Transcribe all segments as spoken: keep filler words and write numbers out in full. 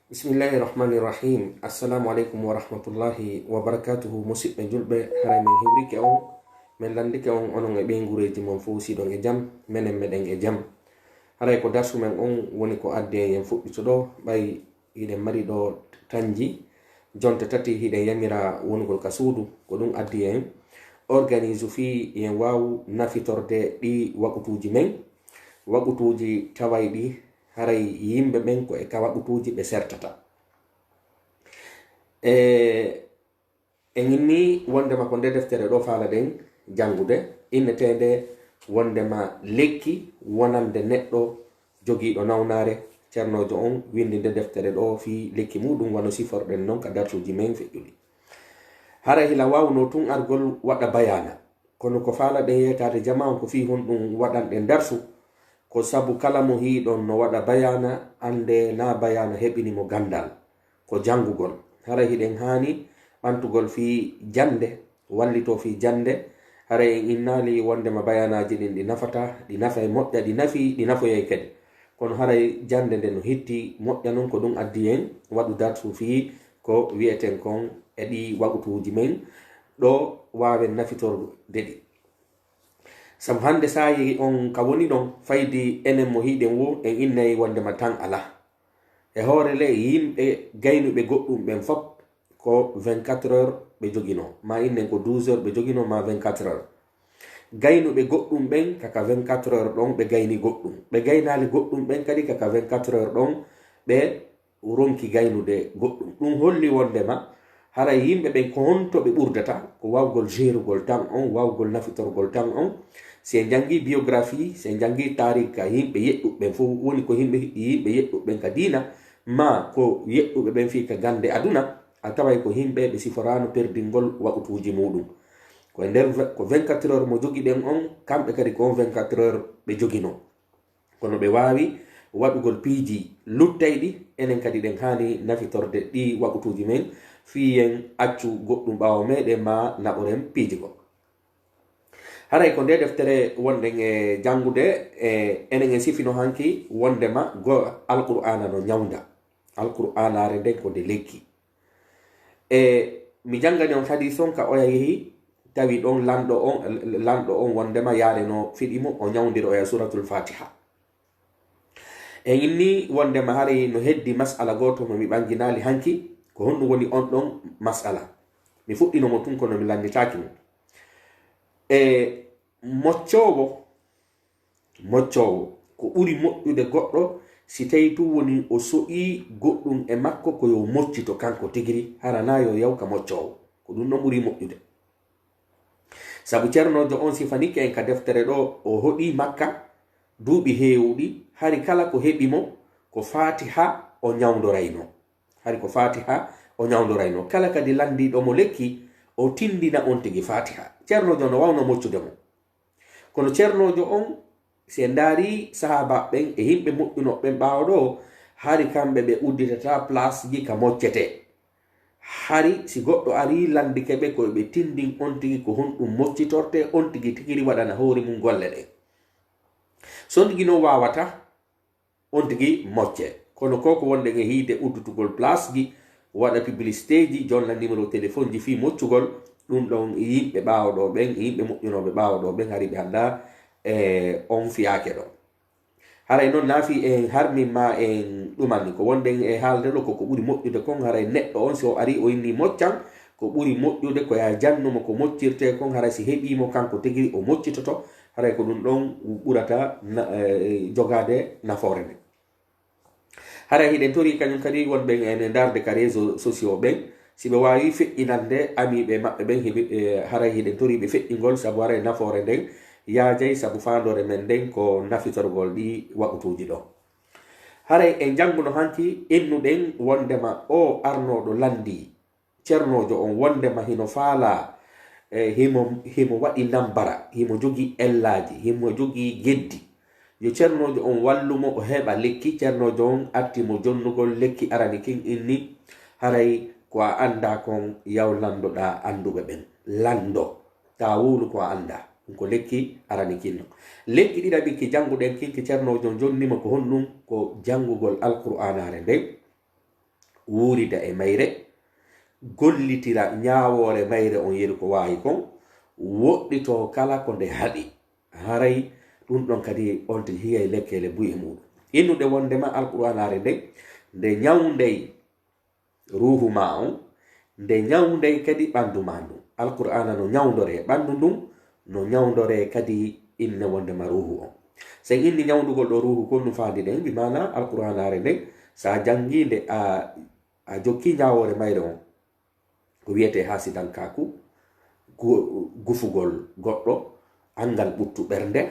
Bismillahi rahmani rahim. Assalamu aleykum wa rahmatullahi wa barakatuhu. Musiɓɓe julɓe, haray min hiwrike on, min landike on onon e ɓeynguureeji mon fow, si hiɗon e jam, menen meɗen e jam. Haray ko darsu men on woni ko addi en, en fuɗɗito ɗoo, ɓay hiɗen mari ɗoo tanji jonte tati, hiɗen yamira wonugol ka suudu. Ko ɗun addi en organise fii en waawu nafitorde ɗii waqutuuji men, waqutuuji tawayɗi haray yimɓe ɓen ko e ka waqutuuji ɓe sertata. E, en inni wondema ko nde deftere ɗoo faalaɗen janngude, inneteende wondema lekki wonande neɗɗo jogiiɗo nawnaare. Cernoojo on winndi nde deftere ɗoo fii lekki muuɗum, wano siforɗen non ka darsuuji men feƴƴuɗi. Haray hila waawnoo tun argol waɗa bayaana. Kono ko faalaɗen yeetaade jamaa on ko fii honɗun waɗanɗen darsu, ko sabu kala mo hiiɗon no waɗa bayaana, anndee naa bayaana heɓini mo ganndal, ko janngugol. Haray hiɗen haani ɓantugol fii jannde, wallitoo fii jannde. Haray en innaali wondema bayaanaaji ɗin ɗi nafataa, ɗi nafay, moƴƴa, ɗi nafii, ɗi nafoyay kadi. Kono haray jannde nden no hitti moƴƴa non, ko ɗun addi en waɗu darsu fii ko wi'eten kon e ɗii waqutuuji men, ɗo waawen nafitorde ɗi. Sabu hannde saa'i on ka woni ɗon, faydi enen mo hiɗen woo, en innay wondema tan alaa. E hoore le, yimɓe gaynuɓe goɗɗum ɓen fop ko vingt-quatre heures ɓe joginoo, maa innen ko douze heures ɓe joginoo, maa vingt-quatre heures. Gaynuɓe goɗɗum ɓen ka, ka vingt-quatre heures ɗon ɓe gayni goɗɗum. Ɓe gaynaali goɗɗum ɓen kadi ka, ka vingt-quatre heures ɗon ɓe ronki gaynude goɗɗum. Ɗum holli wondema haray yimɓe ɓen ko honto ɓe ɓurdata? Ko wawgol jerugol tan on, wawgol nafitorgol tan on. Si en jangi biographie, si en jangi taarika yimɓe yeɗɗuɓe ɓen fof, woni ko yimɓe, yimɓe yeɗɗuɓe ɓen ka diina, maa ko yeɗɗuɓe ɓen fii ka gande aduna, a taway ko yimɓe ɓe siforaano perdingol waqutuuji muuɗum. Ko e nder ve-, ko vingt-quatre heures mo jogiɗen on, kamɓe kadi ko on vingt-quatre heures ɓe joginoo. Kono ɓe waawi waɗugol piiji luttayɗi, enen kadi ɗen haani nafitorde ɗii waqutuuji men, fii en accu goɗɗum ɓaawo meɗen, maa naɓoren piiji goo. Haray ko nde deftere wonɗen e janngude, e enen en sifino hanki wondema go Alqur'aana no ñawnda. Alqur'aanaare nden ko nde lekki. E mi janngani on hadiis on ka oya yehi, tawi ɗon lanɗo on, lanɗo on wondema yaare no fiɗi mo, o ñawndiri oya Suuratul Faatiha. En inni wondema haray no heddi mas'ala gooto mo mi ɓannginaali hanki, ko honɗum woni on ɗon mas'ala? Mi fuɗɗino mo tun kono mi lannitaaki mo. E moccoowo, moccoowo, ko ɓuri moƴƴude goɗɗo si tawi tun woni o so'ii goɗɗum e makko ko yo moccito kanko tigiri, hara naa yo yaw ka moccoowo. Ko ɗum ɗon ɓuri moƴƴude. Sabu Ceernoojo on sifanike en ka deftere ɗoo, o hoɗii Makka duuɓi heewuɗi, hari kala ko heɓi mo ko Faatiha o ñawndoraynoo. Hari ko Faatiha o ñawndoraynoo. Kala kadi lanndiiɗo mo lekki, o tinndina on tigi Faatiha. Ceernoojo no waawno moccude mo. Kono Ceernoojo on, si en ndaarii sahaabaaɓe ɓen e yimɓe moƴƴunooɓe ɓen ɓaawo ɗoo, hari kamɓe ɓe udditataa palaasji ka moccetee. Hari si goɗɗo arii lanndike ɓe, ko ɓe tinndin on tigi ko honɗum moccitortee, on tigi tigiri waɗana hoore mum golle ɗen. So on tigi non waawataa, on tigi moccee. Kono ko ko wonɗen e hiide uddutugol palaasji, waɗa publicitéeji, jonna numéro téléphone ji fii moccugol, ɗum ɗon yimɓe ɓaawo ɗoo ɓen, yimɓe moƴƴunooɓe ɓaawo ɗoo ɓen, hari ɓe anndaa e on fiyaake ɗon. Haray non naa fii en harmin maa en ɗumanni, ko wonɗen e haalde ɗoo ko ko ɓuri moƴƴude kon, haray neɗɗo on si o arii o inni moccan, ko ɓuri moƴƴude ko yaa jannu mo ko moccirtee kon, haray si heɓii mo kanko tigi o moccitoto, haray ko ɗum ɗon ɓurata na-, eh, jogaade nafoore nden. Haray hiɗen torii kañum kadi wonɓe en e ndaarde ka réseaux sociaux ɓen, si ɓe waawii feƴƴinande amiiɓe maɓɓe ɓen, heɓi, eh, haray hiɗen torii ɓe feƴƴingol, sabu haray nafoore nden yaajay, sabu faandoore men nden ko nafitorgol ɗii waqutuuji ɗoo. Haray en jannguno hanki, innuɗen wonndema oo arnooɗo lanndii Ceernoojo on wonndema hino faalaa, e, himo, himo waɗi nambara, himo jogii ellaaji, himo jogii geddi. Yo Ceernoojo on wallu mo, o heɓa lekki. Ceernoojo on arti mo jonnugol lekki arani kin, inni, haray ko a anndaa kon, yaw lanndoɗaa annduɓe ɓen. Lanndo, taa wowlu ko a anndaa. Ɗun ko lekki arani kin non. Lekki ɗiɗaɓi ki jannguɗen kin, ki Ceernoojo on jonni mo ko honɗun? Ko janngugol Alqur'aanaare nden. wuurida e mayre, gollitira ñaawoore mayre on yeru ko waawi kon, woɗɗitoo kala ko nde haɗi. Haray ɗun ɗon kadi on tigi hiyay lekkeele buy e muuɗum. Innude wondema Alqur'aanaare nden, nde ñawnday ruuhu maa on, nde ñawnday kadi ɓandu maa ndun. Alqur'aana no ñawndoree ɓandu ndun, no ñawndoree kadi inne wondema ruuhu on. Sen inni ñawndugol ɗoo ruuhu kon no faandi ɗen, bi maana Alqur'aanaare nden, sa jangii nde a, a jokkii ñaawoore mayre on, ko wi'etee haasidankaaku, gu-, gufugol goɗɗo, anngal ɓuttu ɓernde,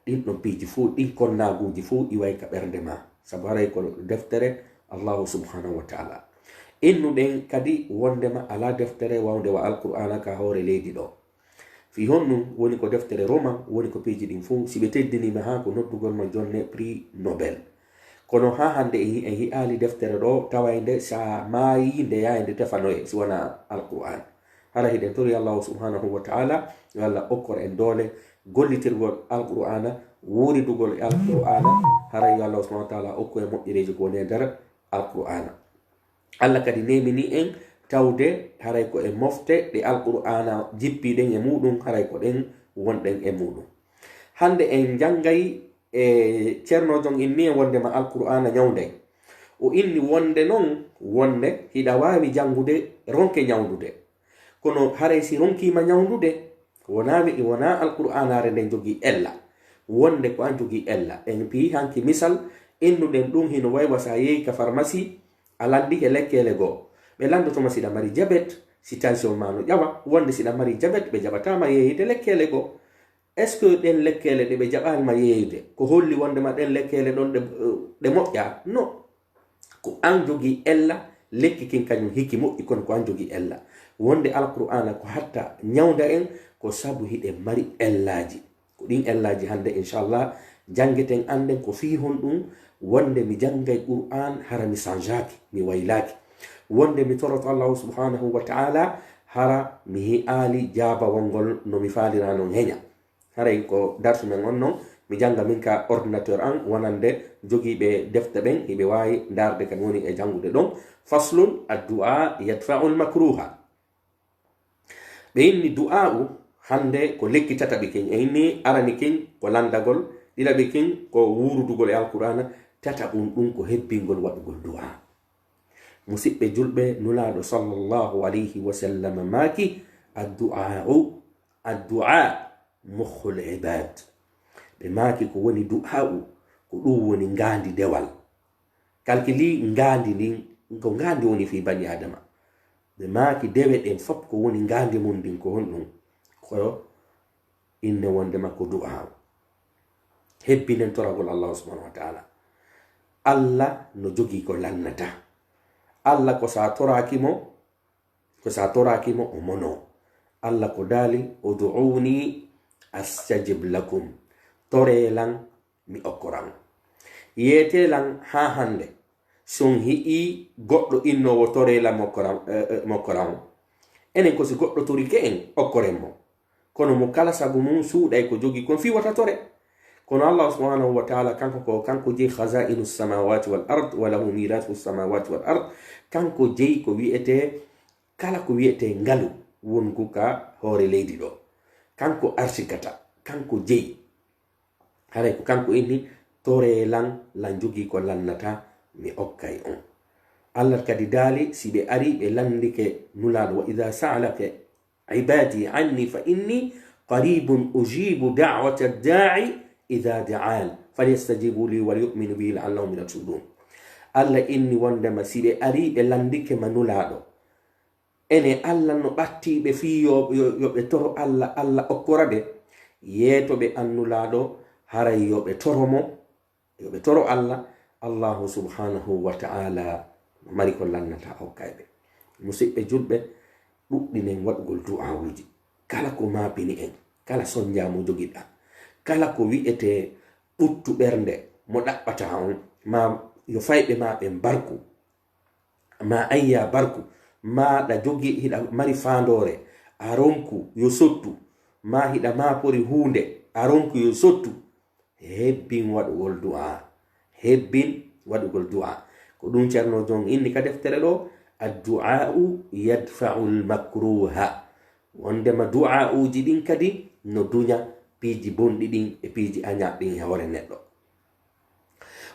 ɗin ɗon piiji fuu, ɗin konnaaguuji fuu iway ka ɓernde maa. Sabu haray ko deftere Allahu subhanahu wa ta'ala. Innuɗen kadi wondema alaa deftere wawnde wa Alqur'aana ka hoore leydi ɗoo. Fii honɗun? Woni ko deftere Roman, woni ko piiji ɗin fuu, si ɓe teddinii ma haa ko noddugol ma jonne prix Nobel. Kono haa hannde en, en hi'aali deftere ɗoo tawaynde sa maayii nde yaay nde tefanoye si wanaa Alqur'aan. Hara hiɗen tori Allahu subhanahu wa ta'ala yo Allah okkor en doole gollitirgol Alqur'aana, wuuridugol e Alqur'aana, haray yo Allahu subhanahu wa ta'ala okku en moƴƴereeji ko woni e nder Alqur'aana. Allah kadi neemini en tawde haray ko e mofte ɗe Alqur'aana jippii ɗen e muuɗum, haray ko ɗen wonɗen e muuɗum. Hannde en janngay e ceernoojo on inni en wondema Alqur'aana ñawnday. O inni wonde non, wonde hiɗa waawi janngude, ronke ñawndude. Kono haray si ronkiima ñawndude, wonaa wi'i wonaa Alqur'aanaare nden jogii ella. Wonde ko an jogii ella. En piyi hanki misal, innuɗen ɗun hino way wa sa yehi ka farmasi, a lanndike lekkeele goo. Ɓe lanndoto ma si ɗa mari jabet, si tension maa no ƴawa, wonde si ɗa mari jabet, ɓe jaɓataa ma yeeyude lekkeele goo. Est-ce que ɗen lekkeele ɗe ɓe jaɓaali ma yeeyude, ko holli wondema ɗen lekkeele ɗon ɗe, ɗe moƴƴaa? Non. Ko an jogii ella, lekki kin kañun hiki moƴƴi, kono ko an jogii ella. Wonde Alqur'aana ko hatta ñawnda en, ko sabu hiɗen mari ellaaji. Ko ɗin ellaaji hannde, inchallah, janngeten annden ko fii honɗun wonde mi janngay Qur'aan hara mi sanjaaki, mi waylaaki. Wonde mi toroto Allahu subhanahu wa ta'ala hara mi hi'aali jaabawol ngol no mi faalira non heña. Haray ko darsu men on non, mi jannga min ka ordinateur an, wonande jogiiɓe defte ɓen, hiɓe waawi ndaarde ka mi woni e janngude ɗon. Faslun, addu'a yadfa'ul makruha. Ɓe inni du'aa'u hannde ko lekki tataɓi kin. E inni arani kin ko lanndagol, ɗiɗaɓi kin ko wuurudugol e Alqur'aana, tataɓun ɗun ko hebbingol waɗugol du'aa. Musiɓɓe julɓe, Nulaaɗo sallallahu alayhi wa sallam maaki, addu'aa'u, addu'aa mukhul ibaad. Ɓe maaki ko woni du'aa'u, ko ɗun woni ngaandi dewal. Kalkili ngaandi ndin, ko ngaandi woni fii bani Aadama. Ɓe maaki dewe ɗen fof ko woni ngaandi mun ndin ko honɗun? Ko inne wondema ko du'aa. Hebbinen toragol Allahu subhanahu wa ta'ala. Allah no jogii ko lannata. Allah ko sa toraaki mo, ko sa toraaki mo, o monoo. Allah ko daali, "Ud'uuni astajib lakum." Toree lan, mi okkoran. Yeetee lan haa hannde, si on hi'ii goɗɗo innoowo toree lan mo okkoran, eh, eh, mo okkoran. Enen ko si goɗɗo torike en, okkoren mo. Kono mo kala sabu mun suuɗay ko jogii kon fii wota tore. Kono Allah subhanahu wa ta'ala kanko ko, kanko jeyi khaza'inu samawati wal ard, wa lahu mirathu samawati wal ard. Kanko jeyi ko wi'etee, kala ko wi'etee ngalu wongu ka hoore leydi ɗoo. Kanko arsikata, kanko jeyi. Haray ko kanko inni, "Toree lan, lan jogii ko lannata, mi okkay on." Allah kadi daali, si ɓe arii, ɓe lanndike Nulaaɗo, "Wa idha sa'alaka ibadi anni fa inni qaribun ujibu da'wata da'i idha da'an, falyastajibu li wal yu'minu bi la'allahum yarshudun." Allah inni wondema si ɓe arii, ɓe lanndike ma Nulaaɗo, Ene Alla no ɓattii ɓe fii yo, yo, yo ɓe toro Alla, Alla okkora ɓe? Yeeto ɓe an Nulaaɗo, haray yo ɓe toro mo, yo ɓe toro Alla, Allaahu subhaanahu wa ta'aala no mari ko lannata okkay ɓe. Musiɓɓe julɓe, ɗuɗɗinen waɗugol du'aawuuji. Kala ko maapini en, kala sonnjaa mo jogiɗaa, kala ko wi'etee ɓuttu ɓernde mo ɗaɓɓataa on, maa yo fayɓe maa ɓen barku, maa ayya barku, maa ɗa jogi, hiɗa mari faandoore, a ronku yo sottu, maa hiɗa maapori huunde, a ronku yo sottu. Hebbin waɗugol du'aa. Hebbin waɗugol du'aa. Ko ɗun Ceerno Jon inni ka deftere ɗoo, "Addu'aa'u yadfa'ul makruha." Wondema du'aa'uuji ɗin kadi no duña piiji bonɗi ɗin e piiji añaaɗi ɗin e hoore neɗɗo.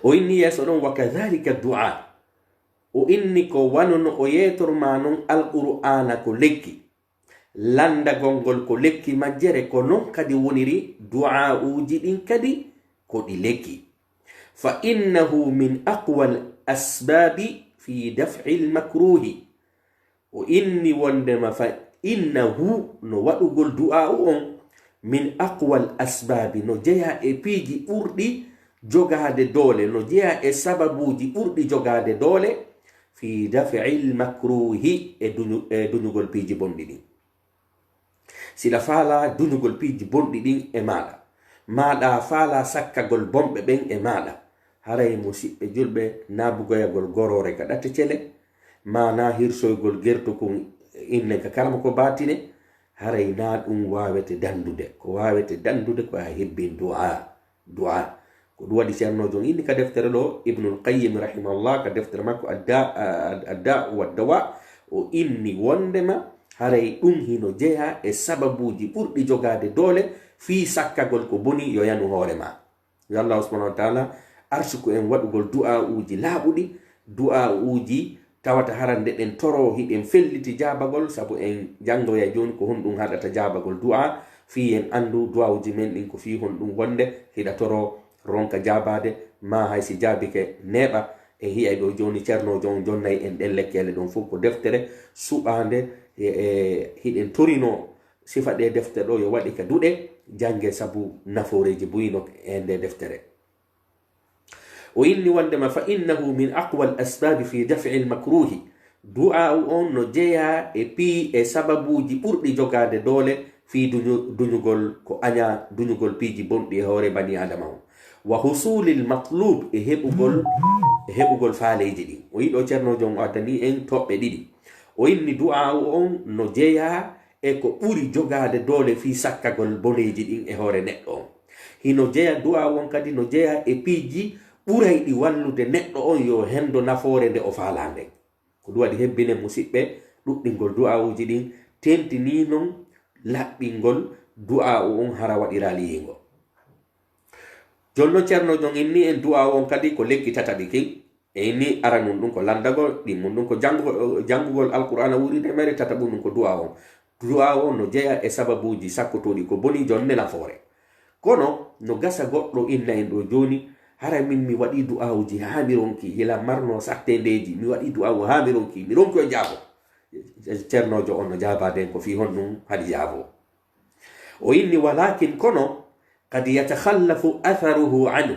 O inni yeeso ɗon, "Wa kadhalika du'a." O inni ko wano no o yeetormaa non Alqur'aana ko lekki. Lanndagol ngol ko lekki majjere, ko non kadi woniri du'aa'uuji ɗin kadi ko ɗi lekki. "Fa innahu min aqwal asbaabi fi daf'il makruhi." O inni wondema fa innahu no waɗugol du'aa'u on min aqwal asbaabi no jeyaa e piiji ɓurɗi jogaade doole, no jeyaa e sababuuji ɓurɗi jogaade doole fi daf'il makruhi e duñu-, e duñugol piiji bonɗi ɗin. Si ɗa faalaa duñugol piiji bonɗi ɗin e maaɗa, maa ɗa faalaa sakkagol bonɓe ɓen e maaɗa, haray musiɓɓe julɓe naabugoyagol goroore ka ɗate cele, maa naa hirsoygol gertokun inne ka karamoko baatine, haray naa ɗun waawete dandude. Ko waawete dandude ko a hebbin du'aa. Du'a. Ko ɗun waɗi Ceerno Jon inni ka deftere ɗoo, Ibnul Qayyim rahimahullah, ka deftere makko Adda-, a-, a-, Adda wa Dawa, o inni wondema haray ɗun hino jeyaa e sababuuji ɓurɗi jogaade doole fii sakkagol ko boni yo yanu hoore maa. Yo Allaahu subhaanahu wa ta'aalaa arsuku en waɗugol du'aa'uuji laaɓuɗi, du'aa'uuji tawata hara nde ɗen toroo hiɗen felliti jaabagol, sabu en janngoyay jooni ko honɗun haɗata jaabagol du'aa, fii en anndu du'aawuuji men ɗin ko fii honɗun wonde, hiɗa toroo ronka jaabaade, maa hay si jaabike neeɓa. En hi'ay ɗoo jooni Ceerno Jon jonnay en ɗen lekkeele ɗon fow ko deftere suɓaande, e, e, hiɗen torinoo sifa ɗee defte ɗoo yo waɗe ka duɗe, janngee sabu nafooreeji buy no e ndee deftere. O inni wondema, "Fa innahu min aqwal asbaabi fi daf'il makruhi." Du'aa'u on no jeyaa e pii-, e sababuuji ɓurɗi jogaade doole fii duñu-, duñugol ko añaa, duñugol piiji bonɗi e hoore banii Aadama on. "Wa husuulil matluub", e heɓugol, e heɓugol faaleeji ɗin. O yiɗo Ceerno Jon o addani en toɓɓe ɗiɗi. O inni du'aa'u on no jeyaa e ko ɓuri jogaade doole fii sakkagol boneeji ɗin e hoore neɗɗo on. Hino jeya, du'aa on kadi no jeyaa e piiji ɓurayɗi wallude neɗɗo on yo hendo nafoore nde o faalaa nden. Ko ɗun waɗi hebbinen musiɓɓe ɗuɗɗingol du'aawuuji ɗin, tentinii non laɓɓingol du'aa on hara waɗiraali yiingo. Jooni non Ceerno Jon inni en du'aa on kadi ko lekki tataɓi kin. E inni aranun ɗun ko lanndagol, ɗimmun ɗun ko janngugo-, janngugol Alqur'aana wuuride mere, tataɓun ɗun ko du'aa on. Du'aa on no jeyaa e sababuuji sakkotooɗi ko boni jonne nafoore. Kono no gasa goɗɗo inna en ɗoo jooni, hara min mi waɗii du'aawuuji haa mi ronki, yila marnoo satteendeeji, mi waɗii du'aawu haa mi ronki, mi ronki o jaabo. Ceernoojo on no jaabaade en ko fii honɗun haɗi jaaboo. O inni, "Walaakin kono, qad yatakhallafu atharuhu anhu."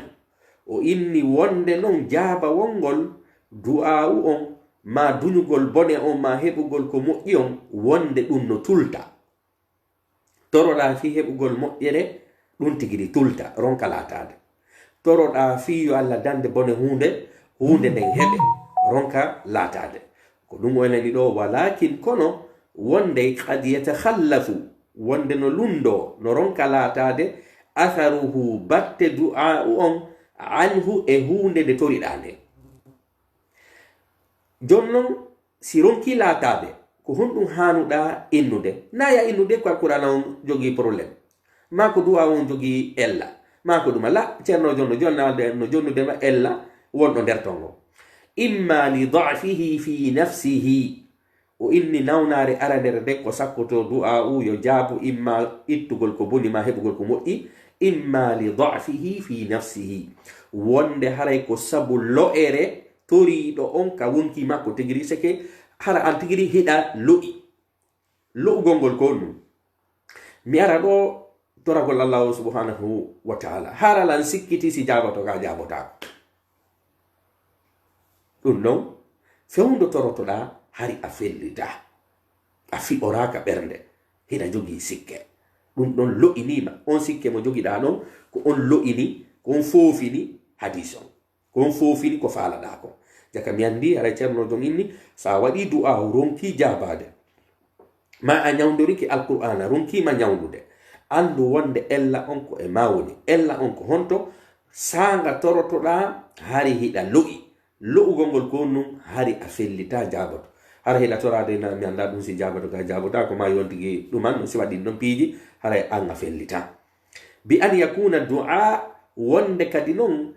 O inni wonde non jaabawol ngol du'aawu on, maa duñugol bone on, maa heɓugol ko moƴƴi on, wonde ɗun no tulta. Toroɗaa fii heɓugol moƴƴere, ɗun tigi ɗi tulta, ronka laataade. Toroɗaa fii yo Alla dande bone huunde, huunde nden heɓe, ronka laataade. Ko ɗun o enani ɗoo, "Walaakin kono, wonde qad yatakhallafu", wonde no lundoo, no ronka laataade, "atharuhu", batte du'aa'u on, "anhu", e huunde nde toriɗaa nden. Jooni non, si ronkii laataade, ko honɗun haanuɗaa innude? Naa ya innude ko Alqur'aana on jogii problème, maa ko du'aa on jogii ella, maa ko ɗuma. La, Ceerno Jon no jonnaade, no jonnude ma ella wonɗo nder ton on. "Imma li da'fihi fi nafsihi." O inni nawnaare aranere nden ko sakkotoo du'aa'u yo jaabu, imma ittugol ko boni maa heɓugol ko moƴƴi, "imma li da'fihi fi nafsihi." Wonde haray ko sabu lo'ere toriiɗo on ka wonkii makko tigiri, seke hara an tigiri hiɗa lo'i. Lo'ugol ngol ko honɗun? Mi ara ɗoo toragol Allaahu subhaanahu wa ta'aalaa. Hara lan sikkitii si jaaboto ka jaabotaako. Ɗun non, fewndo torotoɗaa, hari a fellitaa. A fiɓoraaka ɓernde. Hiɗa jogii sikke. Ɗun ɗon lo'inii ma. On sikke mo jogiɗaa ɗon, ko on lo'ini, ko on foofini hadiis on. Ko on foofini ko faalaɗaa kon. Jaka mi anndi, haray Ceerno Jon inni, si a waɗii du'aawu ronkii jaabaade, maa a ñawndorike Alqur'aana, ronkii ma ñawndude, anndu wonde ella on ko e maa woni. Ella on ko honto? Saanga torotoɗaa, hari hiɗa lo'i. Lo'ugol ngol ko nun hari a fellitaa jaaboto. Hara hiɗa toraade na, mi anndaa ɗum si jaaboto ka jaabotaako, maa yontigi ɗuman, si waɗi ɗon piiji, haray an a fellitaa. Bi an yakuna du'a, wonde kadi non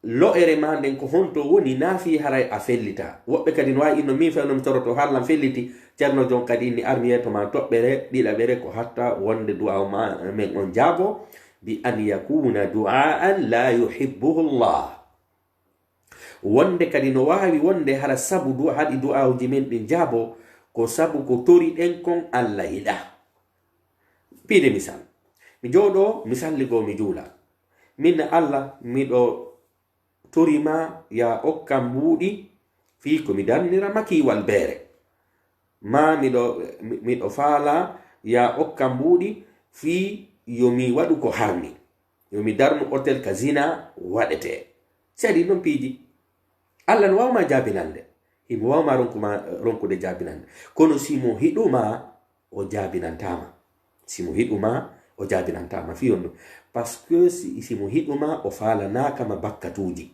lo'ere maa nden ko honto woni, naa fii haray a fellitaa. Woɓɓe kadi no waawi inno min fewno mi toroto hallan felliti, Ceerno Jon kadi inni armiyee to maa toɓɓere, ɗiɗaɓere ko hatta wonde du'a ma men on jaabo, bi an yakuna du'aan la yuhibbuhu Allah. Wonde kadi no waawi wonde hara sabu du-, haɗi du'aawuji men ɗin jaabo, ko sabu ko toriɗen kon Alla yiɗaa. Piide misal. Mi jooɗoo, misalli goo mi juula. Min Alla, miɗo tori maa, yaa okkan mbuuɗi, fii ko mi darnira makiiwal beere. Maa miɗo, mi-, miɗo faalaa, yaa okkan mbuuɗi, fii yo mi waɗu ko harmi. Yo mi darnu otel ka zina waɗetee. Si waɗi non piiji. Alla no waawa maa jaabinande. Himo waawa maa ronku maa, ronkude jaabinande. Kono si mo hiɗu maa, o jaabinantaa ma. Si mo hiɗu maa, o jaabinantaa ma. Fii honɗun? Parce que si, si mo hiɗu maa, o faalanaaka ma bakkatuuji.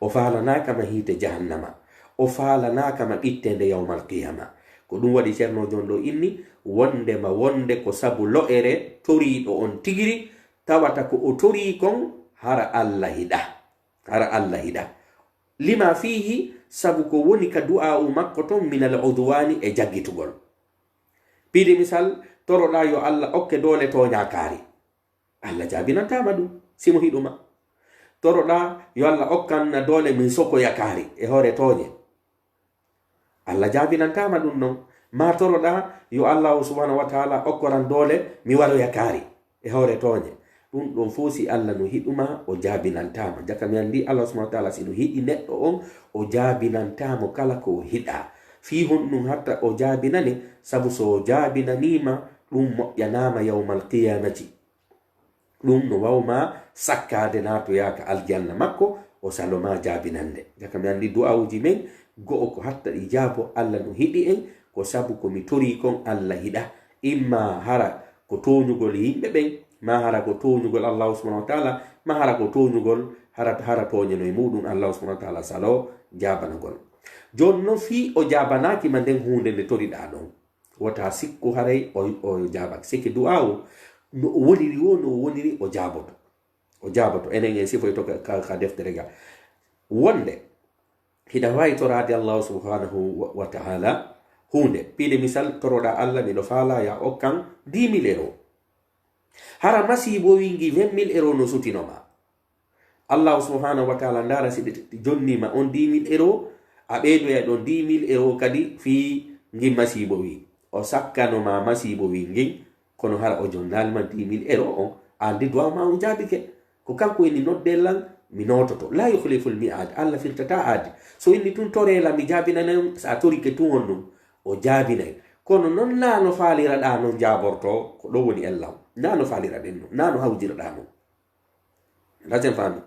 O faalanaaka ma hiite jahannama. O faalanaaka ma ɓitteende yawmal qiyama. Ko ɗum waɗi Ceerno Jon ɗo inni, wonde ma wonde ko sabu lo'ere toriiɗo on tigiri, tawata ko o torii kon hara Alla hiɗa. Hara Alla hiɗa. Lima fiihi, sabu ko woni ka du'aa'u makko ton minal udwaani e jaggitugol. Piide misal, toroɗaa yo Alla okke doole tooñaakaari. Alla jaabinantaa ma ɗum, si mo hiɗu ma. Toroɗaa yo Alla okkan na doole min sokoya kaari e hoore tooñe. Alla jaabinantaa ma ɗum non. Maa toroɗaa yo Allaahu subhaanahu wa taala okkoran doole mi waroya kaari e hoore tooñe. Ɗum ɗon fow si Alla no hiɗu ma, o jaabinantaa ma. Jaka mi anndi Allaahu subhaanahu wa taala si no hiɗi neɗɗo on, o jaabinantaa mo kala ko o hiɗaa. Fii honɗun hatta o jaabinane? Sabu so o jaabinanii ma, ɗum moƴƴanaa ma yawmal qiyaamati. Ɗum no waawa maa sakkaade naatoyaa ka aljanna makko, o salo maa jaabinande. Jaka mi anndi du'aawuji men, go'o ko hatta ɗi jaabo, Alla no hiɗi en, ko sabu ko mi torii kon Alla hiɗa. Imma hara ko tooñugol yimɓe ɓen, maa hara ko tooñugol Allaahu subhaanahu wa taala, maa hara ko tooñugol hara, hara tooñeno e muuɗum Allaahu subhaanahu wa taala salo jaabanagol. Jooni non fii o jaabanaaki ma nden huunde nde toriɗaa ɗon. Wota sikku haray o, o jaabaaki. Seke du'aa o, no o woniri wo, no o woniri o jaaboto. O jaaboto. Enen en sifoyto ka, ka, ka deftere ga. Wonde, hiɗa waawi toraade Allahu subhanahu wa, wa ta'ala huunde. Piide misal, toroɗaa Alla, miɗo faalaa ya okkan dix mille euros. Hara masiibo wi ngi vingt mille euros no sutino ma. Allahu subhanahu wa ta'ala ndaara si ɓe jonni ma on dix mille euros, a ɓeydoya ɗon dix mille euros kadi fii ngin masiibo wi. O sakkano ma masiibo wi ngin, kono hara o jonnaali ma dix mille euros on, an de duwaaw ma on jaabike. Ko kanko inni nodde lan, mi noototo. La yukhliful mi'ad, Alla firtata aadi. So inni tun toree lan, mi jaabinanay on, sa torike tun on ɗum, o jaabinay. Kono non naa no faaliraɗaa non jaaborto, ko ɗo woni ellan. Naa no faaliraɗen non, naa no hawjiraɗaa non. Rasen faami.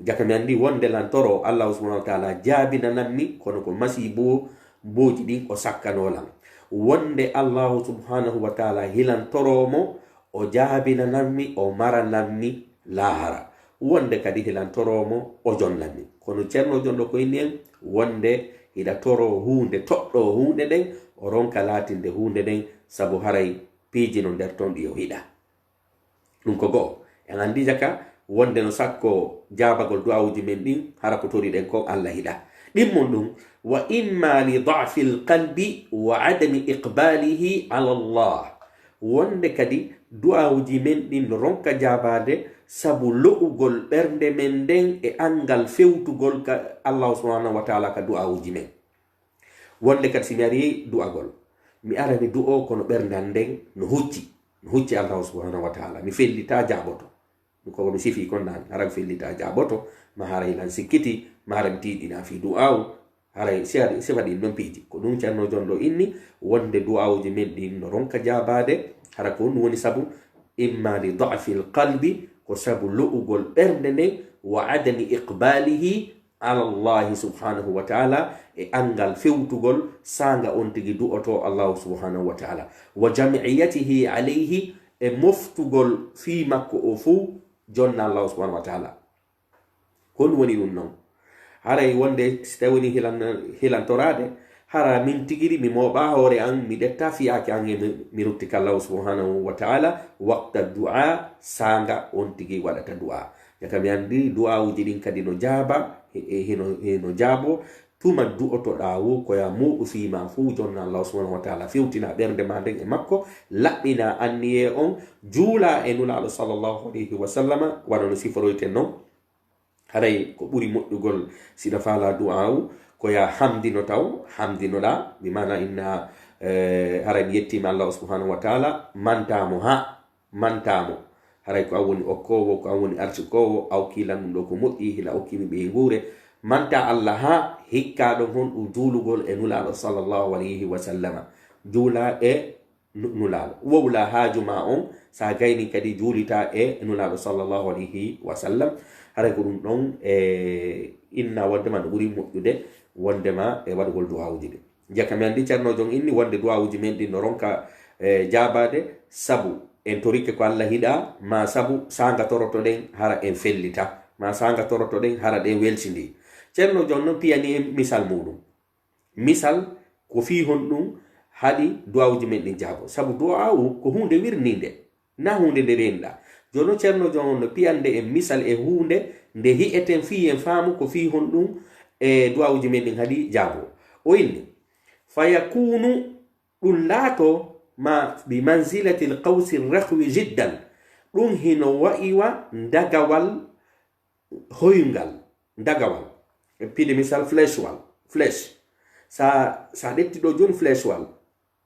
Jaka mi anndi wonde lan toro Allahu subhanahu wa ta'ala jaabinanammi, kono ko masiibo booji ɗin o sakkano lan. Wonde Allahu subhanahu wa ta'ala hilan toro mo, o jaabinanammi, o maranammi laahara. Wonde kadi hilan toro mo, o jonnammi. Kono Ceerno Jonɗo ko inni en, wonde hiɗa toro huunde, toɗɗo huunde ɗen, o ronka laatinde huunde ɗen, sabu haray piiji no nder ton ɗi o hiɗa. Ɗum ko go'o. En anndi jaka wonde no sakko jaabagol du'aawuji men ɗin, hara ko toriɗen kon Alla hiɗa. Ɗimmon ɗum, wa imma li da'fil qalbi wa adami iqbalihi ala Allah. Wonde kadi du'aawuji men ɗin no ronka jaabaade sabu lo'ugol ɓernde men nden e anngal fewtugol ka Allahu subhanahu wa ta'ala ka du'aawuji men. Wonde kadi, si mi arii du'agol, mi arani du'o kono ɓerndan nden no hucci, no hucci Allahu subhanahu wa ta'ala, mi fellitaa jaaboto. Ɗum ko mi sifii kon naane, hara mi fellitaa jaaboto, ma hara hilan sikkiti, ma hara mi tiiɗinaa fii du'aawu, haray si ari, sifa ɗin non piiji. Ko ɗum Ceerno Jonɗo inni, wonde du'aawuji men ɗin no ronka jaabaade, hara ko ɗum woni sabu, imma li da'fil qalbi, ko sabu lo'ugol ɓernde nden, wa adami iqbalihi, ala Allahi subhanahu wa ta'ala, e anngal fewtugol saanga on tigi du'oto Allahu subhanahu wa ta'ala, wa jam'iyatihi alayhi, e moftugol fii makko o fow jonna Allahu subhanahu wa ta'ala. Ko ɗum woni ɗum non. Haray wonde si tawii hilan-, hilantoraade, hara min tigiri mi mooɓaa hoore an, mi ɗetta fiyaake an e mi, mi rutti ka Allahu subhanahu wa ta'ala, waqta du'a, saanga on tigi waɗata du'a. Jaka mi anndi du'aawuji ɗin kadi no jaaba, e, e, hino, hino jaabo, tuma du'otoɗaa woo, ko ya muuɗu fii maa fuu, jonna Allahu subhanahu wa ta'ala fewtina ɓernde maa nden e makko, laɓɓina anniyee on, juula e Nulaaɗo sallallahu alayhi wa sallama, wano no siforoyten non. Haray ko ɓuri moƴƴugol, si ɗa faalaa du'aawu, ko ya hamdino taw, hamdinoɗaa, bi maana inna, eh, haray mi yettiima Allahu subhanahu wa ta'ala, mantaa mo haa, mantaa mo. Haray ko an woni okkoowo, ko an woni arsukoowo, a okkii lan ɗum ɗoo ko moƴƴi, hila okkii mi ɓeynguure. Mantaa Allah haa hikkaa ɗon honɗum juulugol e Nulaaɗo sallallahu alayhi wa sallama. Juula e nu-, Nulaaɗo. Wowla haaju maa on, sa gayni kadi juulita e Nulaaɗo sallallahu alayhi wa sallam. Haray ko ɗum ɗon, e, inna wondema no ɓuri moƴƴude, wondema e waɗugol du'aawuji ɗin. Jaka men anndi Ceerno Jon inni wonde du'aawuji men ɗin no ronka, e, jaabaade, sabu en torike ko Allah hiɗa, maa sabu saanga torotoɗen hara en fellita, maa saanga torotoɗen hara ɗen weltindii. Ceerno Jon non piyani en misal muuɗum. Misal, ko fii honɗum haɗi du'aawuji men ɗin jaabo? Sabu du'aawu ko huunde wirniinde, na huunde nde reenɗaa. Jooni non Ceerno Jon on no piyande en misal e huunde nde hi'eten fii en faamu ko fii honɗum e du'aawuji men ɗin haɗi jaabo. O inni, "Fa yakunu, ɗum laato ma bi manzilatil qawsi rakhwi jiddan." Ɗum hino wa'i wa ndagawal hoyngal, ndagawal. E piide misal, flèche wal, flèche. Sa, sa ƴetti ɗoo jooni flèche wal,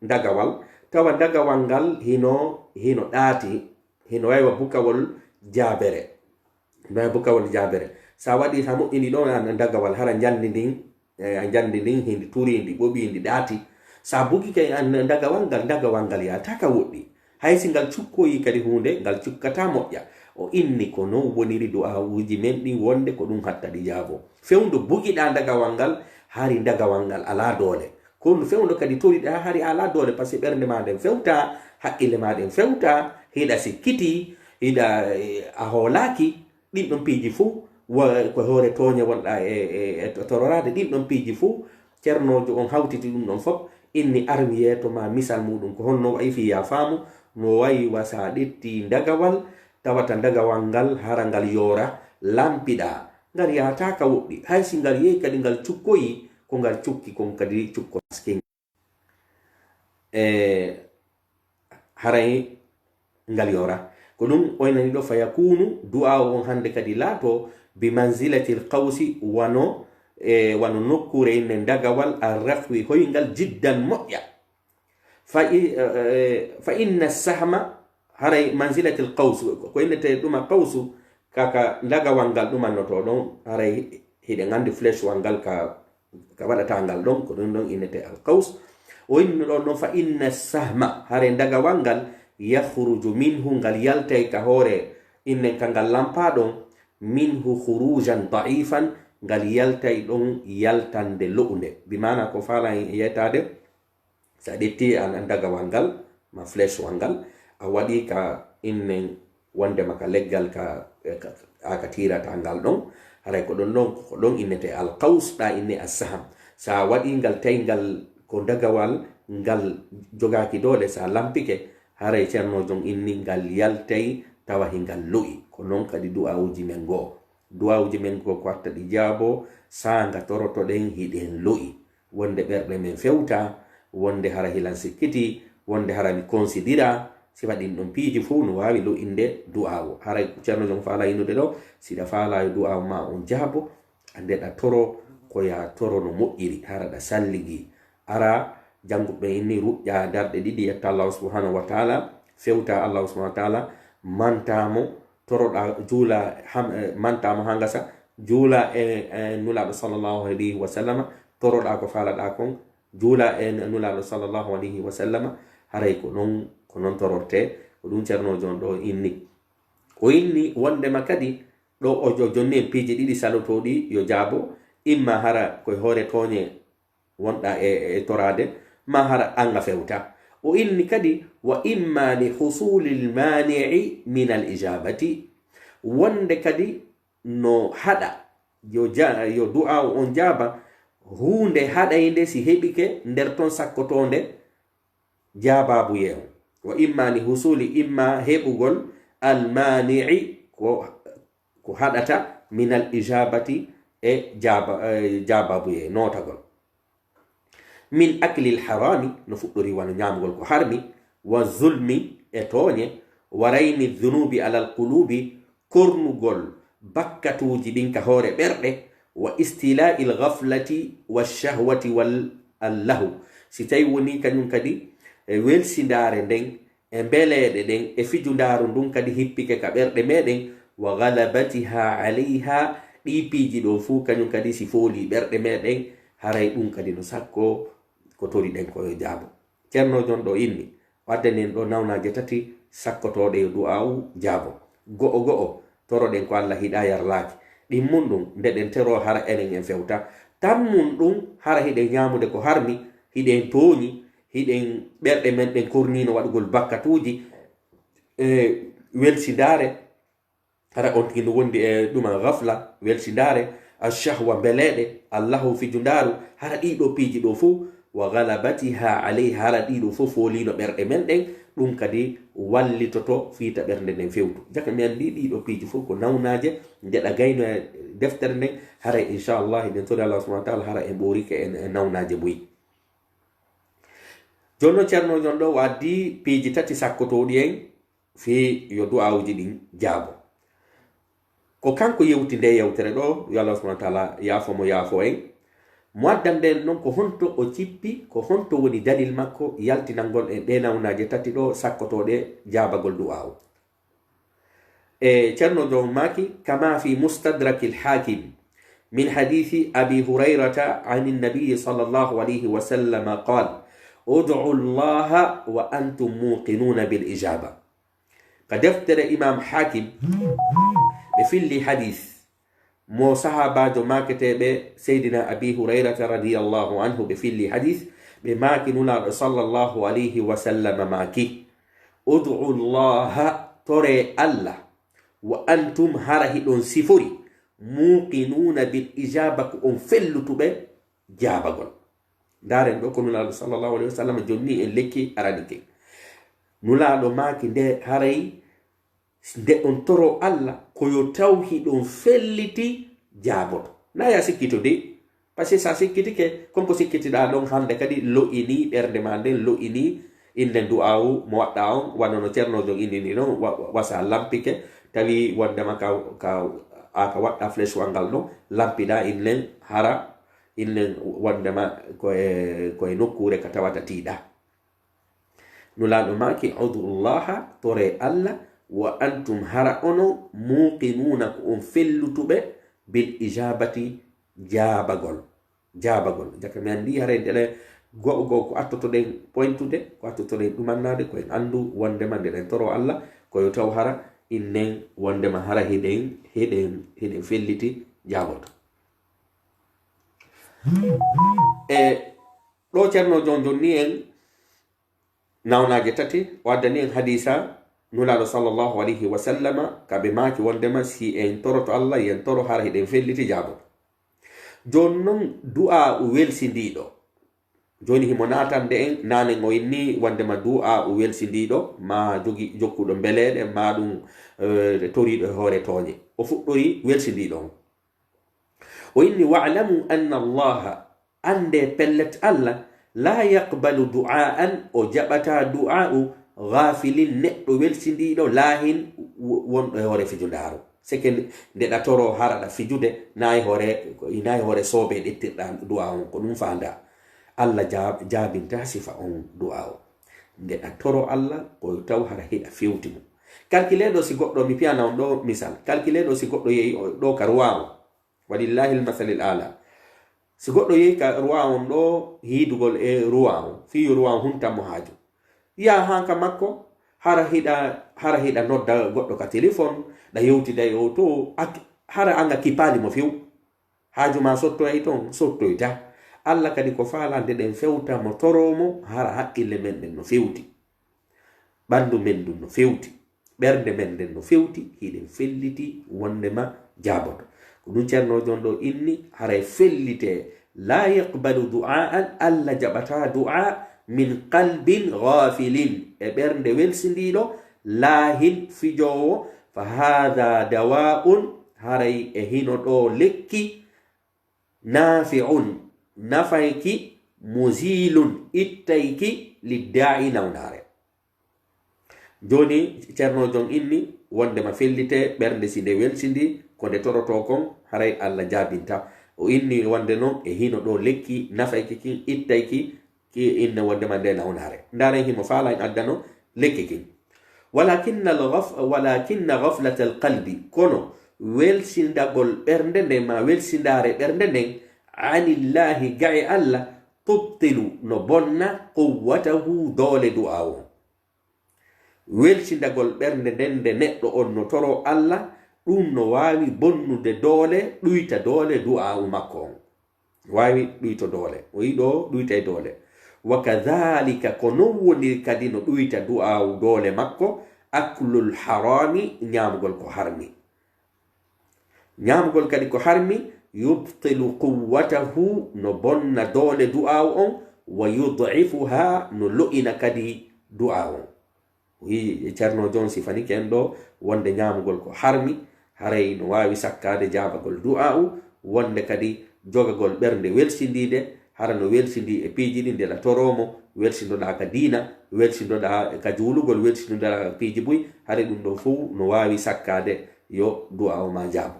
ndagawal, tawa ndagawal ngal hino, hino ɗaati, hino wa'i wa bukawol jaabere. Hino wa'i wa bukawol jaabere. Sa waɗi, sa moƴƴini ɗon an ndagawal, hara njandi ndin, e, a njandi ndin, hindi turii, ndi ɓoɓii, ndi ɗaati. Sa bugike an ndagawal ngal, ndagawal ngal yaata ka woɗɗi. Hay si ngal cukkoyii kadi huunde, ngal cukkataa moƴƴa. O inni ko non woniri du'aawuuji men ɗin wonde ko ɗum hatta ɗi jaaboo. Fewndo bugiɗaa ndagawal ngal, hari ndagawal ngal alaa doole. Kono fewndo kadi toriɗaa, hari a alaa doole, par ce que ɓernde maa nden fewtaa, haqqille maa ɗen fewtaa, hiɗa sikkitii, hiɗa, eh, a hoolaaki, ɗin ɗon piiji fuu, wa-, ko hoore tooñe wonɗaa e, e, e to-, tororaade, ɗin ɗon piiji fuu, Ceernoojo on hawtiti ɗum ɗon fof, inni ar mi yeeto maa misal muuɗum. Ko honno wa'i fii yaa faamu? No wa'i wa sa ƴetti ndagawal, tawata ndagawal ngal hara ngal yoora, lampiɗaa. Ngal yahataa ka woɗɗi. Hay si ngal yehi kadi ngal cukkoyii, ko ngal cukki kon kadi cukko taskii. E, haray ngal yoora. Ko ɗum o innani ɗoo, fa yakunu, du'aawu on hannde kadi laatoo, bi manzilatil qawsi, wano, e, wano nokkuure inne ndagawal, arrakhwi, hoyngal, jiddan, moƴƴa. Fa i-, e, e, fa inna sahma, haray manzilatil qaws, ko innetee ɗuma qawsu, ka, ka ndagawal ngal ɗumannotoo ɗon, haray hiɗen anndi flèche wal ngal ka ka waɗataa ngal ɗon, ko ɗum ɗon innetee alqaws. O inni ɗon ɗon, fa inna sahma, hare ndagawal ngal, yakhruju minhu, ngal yaltay ka hoore innen ka ngal lampaa ɗon, minhu khurujan da'ifan, ngal yaltay ɗon yaltande lo'unde. Bi maana ko faalaa en yeetaade, sa ƴetti an, an ndagawal ngal, ma flèche wal ngal, a waɗi ka innen wondema ka leggal ka, ka, ka, ka tiirataa ngal ɗon, haray ko ɗon ɗon, ko ɗon innetee alqaws, ɗa inne assaham. Sa waɗi ngal, tawi ngal ko ndagawal ngal jogaaki doole, sa lampike, haray Ceerno Jon inni ngal yaltay tawa hingal lo'i. Ko non kadi du'aawuji men goo. Du'aawuji men goo ko watta ɗi jaaboo, saanga torotoɗen hiɗen lo'i. Wonde ɓerɗe men fewta, wonde hara hilan sikkiti, wonde hara mi konsidira, sifa ɗin ɗon piiji fow no waawi lo'inde du'aawu. Haray Ceerno Jon faalaa innude ɗoo, si ɗa faalaa yo du'aawu maa on jaabo, a ndeɗa toro, ko yaa toro no moƴƴiri, hara ɗa salligi. Ara jannguɓe ɓen inni ruƴƴa darɗe ɗiɗi, yetta Allahu subhanahu wa ta'ala, fewta Allahu subhanahu wa ta'ala, mantaa mo, toroɗaa, juula, ham-, eh, mantaa mo haa ngasa, juula e, e Nulaaɗo sallallahu alayhi wa sallama, toroɗaa ko faalaɗaa kon, juula e Nulaaɗo sallallahu alayhi wa sallama, haray ko non, ko non torortee, ko ɗum Ceerno Jon ɗoo inni. O inni wondema kadi, ɗoo o jo-, jonni en piiji ɗiɗi salotooɗi yo jaabo, imma hara koye hoore tooñe wonɗaa e, e toraade, maa hara an a fewta. O inni kadi, wa imma li husulil mani'i min al ijabati, wonde kadi no haɗa, yo ja-, yo du'aawu on jaaba, huunde haɗaynde si heɓike nder ton sakkotoonde jaabaabuyee on. Wa imma li husuli, imma heɓugol almaani'i ko, ko haɗata minal ijaabati e jaaba-, eh, jaabaabuyee, nootagol. Min aklil haraami, no fuɗɗori wano ñaamugol ko harmi, wa zulmi, e tooñe, wa rayni dhunuubi alal quluubi, kornugol bakkatuuji ɗin ka hoore ɓerɗe, wa istila'il ghaflati wa shahwati wal allahu. Si tawi woni kañum kadi e welsindaare nden, e mbeleeɗe ɗen, e fijundaaru ndun kadi hippike ka ɓerɗe meɗen, wa ghalabatiha alayha, ɗii piiji ɗoo fuu kañum kadi si foolii ɓerɗe meɗen, haray ɗun kadi no sakko ko toriɗen ko yo jaabo. Ceerno Jon ɗoo inni, o addani en ɗoo nawnaaje tati sakkotooɗe yo du'aawu jaabo. Go'o go'o, toroɗen ko Alla hiɗaa yarlaaki. Ɗimmun ɗun, nde ɗen toroo hara enen en fewta. Tammun ɗun, hara hiɗen ñaamude ko harmi, hiɗen tooñi, hiɗen ɓerɗe men ɗen korniino waɗugol bakkatuuji, e welsindaare, hara on tigi no wondi e ɗuma ghafla, welsindaare, ashahwa, mbeleeɗe, allahu, fijundaaru, hara ɗii ɗoo piiji ɗoo fow, wa ghalabatiha alayha, hara ɗii ɗoo fow fooliino ɓerɗe men ɗen, ɗum kadi wallitoto fii ta ɓernde nden fewtu. Jaka mi anndi ɗii ɗoo piiji fow ko nawnaaje, nde ɗa gayno e deftere nden, haray inchallah, eɗen tori Allah subhanahu wa taala, hara en ɓoorike e, e nawnaaje buy. Jooni non, Ceerno Jon ɗoo o addi piiji tati sakkotooɗi en fii yo du'aawuji ɗin jaabo. Ko kanko yewti ndee yewtere ɗoo, yo Allah subhanahu wa taala yaafo mo, yaafo en. Mo addande en non ko honto o cippi, ko honto woni dalil makko yaltinangol en ɗee nawnaaje tati ɗoo sakkotooɗe jaabagol du'aawu. E Ceerno Jon maaki, kama fi Mustadrakil Haakim, min hadiisi Abi Hurayrata anin Nabiyyi sallallahu alayhi wa sallam qaal, ud'u Allaha wa antum muuqinuuna bil ijaaba. Ka deftere Imaam Haakim, ɓe filli hadiis mo sahaabaajo maaketeeɓe Seydina Abi Hurayrata radiyallahu anhu, ɓe filli hadiis, ɓe maaki Nulaaɗo sallallahu alayhi wa sallam maaki, ud'u Allaha, toree Alla, wa antum, hara hiɗon sifori, muuqinuuna bil ijaaba, ko on fellutuɓe jaabagol. Ndaaren ɗoo ko Nulaaɗo sallallahu alayhi wa sallam jonni en lekki arani ken. Nulaaɗo maaki nde haray nde on toro Alla ko yo taw hiɗon felliti jaaboto. Na ya sikkito de, parce que sa sikkitike, kon ko sikkitiɗaa ɗon hande kadi lo'inii ɓernde maa nden, lo'inii innen du'aawu mo waɗɗaa on, wano no Ceerno Jon inni ni non, wa-, wa-, wasa lampike, tawi wondema ka, ka, a ka waɗɗaa flèche wal ngal ɗon, lampiɗaa innen hara, innen wondema ko e, ko e nokkuure ka tawata tiiɗaa. Nulaaɗo maaki, ud'u Allaha, toree Alla, wa antum, hara onon, muuqinuuna, ko on fellutuɓe, bil ijaabati, jaabagol. Jaabagol. Jaka mi anndi haray nde ɗe go'o go'o ko attotoɗen pointude, ko attotoɗen ɗumannaade, ko en anndu wondema nde ɗen toro Alla, ko yo taw hara innen wondema hara hiɗen, hiɗen, hiɗen felliti jaaboto. E ɗoo Ceerno Jon jonni en nawnaaje tati, o addani en hadiisa Nulaaɗo sallallahu alayhi wa sallama, ka ɓe maaki wondema si en toroto Alla, yen toro hara hiɗen felliti jaaboto. Jooni non du'aa'u welsindiiɗo. Jooni himo naatande en, naanen o inni wondema du'aa'u welsindiiɗo, maa jogi-, jokkuɗo mbeleeɗe, maa ɗum, eh, toriiɗo e hoore tooñe. O fuɗɗori welsindiiɗo on. O inni, "Wa'lamu anna Allaha, anndee pellet Alla, laa yaqbalu du'aa'an, o jaɓataa du'aa'u, ghaafilin, neɗɗo welsindiiɗo, laahin, wo-, wonɗo e hoore fijundaaru." Seke nde ɗa toroo hara ɗa fijude, naa e hoore, naa e hoore soobee ɗettirɗaa du'aa on, ko ɗum faandaa. Alla jaa-, jaabintaa sifa on du'aa o. Nde ɗa toroo Alla, ko taw hara hiɗa fewti mo. Calculee ɗoo si goɗɗo, mi piyana on ɗoo misal, calculee ɗoo si goɗɗo yehi o-, ɗoo ka Rouen on, Walillahil masalil aala. Si goɗɗo yehi ka Rouen on ɗoo, hiidugol e Rouen on, fii yo Rouen on huntan mo haaju. Yaa haa ka makko, hara hiɗa, hara hiɗa nodda goɗɗo ka telefon, ɗa yewtida e o too, ak-, hara an a kippaali mo few. Haaju maa sottoyay ton, sottoyta. Alla kadi ko faalaa nde ɗen fewta mo, toroo mo, hara haqqille men ɗen no fewti. Ɓanndu men ndun no fewti, ɓernde men nden no fewti, hiɗen felliti wondema jaaboto. Ko ɗun Ceerno Jon ɗoo inni, haray fellitee, "Laa yaqbalu du'aan", Alla jaɓataa du'aa, "min qalbin ghaafilin", e ɓernde welsindiiɗo, "laahin", fijoowo, "fa haadha dawaa'un", haray e hino ɗoo lekki, "naafi'un", nafayki, "muziilun", ittayki, "liddaa'i", nawnaare. Jooni, Ceerno Jon inni wondema fellitee ɓernde si nde welsindii, ko nde torotoo kon, haray Alla jaabinta. O inni wonde non e hino ɗoo lekki nafayki kin, ittayki, ki inne wondema nde nawnaare. Ndaaren himo faalaa en addano lekki kin. "Walakinna al-ghaf-, walakinna ghaflata al-qalbi", kono welsindagol ɓernde nden, maa welsindaare ɓernde nden, "anillaahi", ga e Alla, "tubtilu", no bonna, "quwwatahu", doole du'aawu on. Weltindagol ɓernde nden nde neɗɗo on no toroo Alla, ɗun no waawi bonnude doole, ɗuyta doole du'aawu makko on. Waawi ɗuyto doole. O yiɗo ɗuyta e doole. "Wa kadhalika", ko non woniri kadi no ɗuyta du'aawu doole makko, "aklul harami", ñaamugol ko harmi. Ñaamugol kadi ko harmi, "yubtilu quwwatahu", no bonna doole du'aawu on, "wa yud'ifuha", no lo'ina kadi du'aawu on. O wi'i, Ceerno Jon sifanike en ɗoo wonde ñaamugol ko harmi, haray no waawi sakkaade jaabagol du'aa'u, wonde kadi jogagol ɓernde welsindiinde, hara no welsindii e piiji ɗin, nde la toroo mo, welsindoɗaa ka diina, welsindoɗaa ka juulugol, welsindoɗaa ka piiji buy, haray ɗun ɗon fow no waawi sakkaade yo du'aa'u maa jaabu.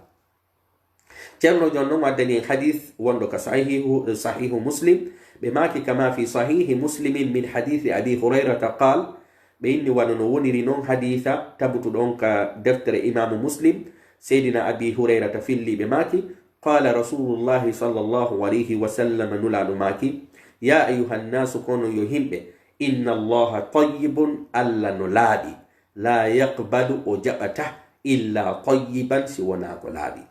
Ceerno Jon non waddani en hadiis wonɗo ka Sahiihu, Sahiihu Muslim, ɓe maaki, "Kama fi Sahiihi Muslimin min hadiisi Abi Hurayrata qaal," ɓe inni wano no woniri non hadiisa tabutuɗo on ka deftere Imaamu Muslim, Seydina Abi Hurayrata filli ɓe maaki, "Qaala Rasuulullaahi sallallaahu alayhi wa sallam," Nulaaɗo maaki, "Yaa ayyuhan naasu, kono yo himɓe, inna Allaaha tayyibun, Alla no laaɓi, laa yaqbalu, o jaɓata, illaa tayyiban, si wonaa ko laaɓi."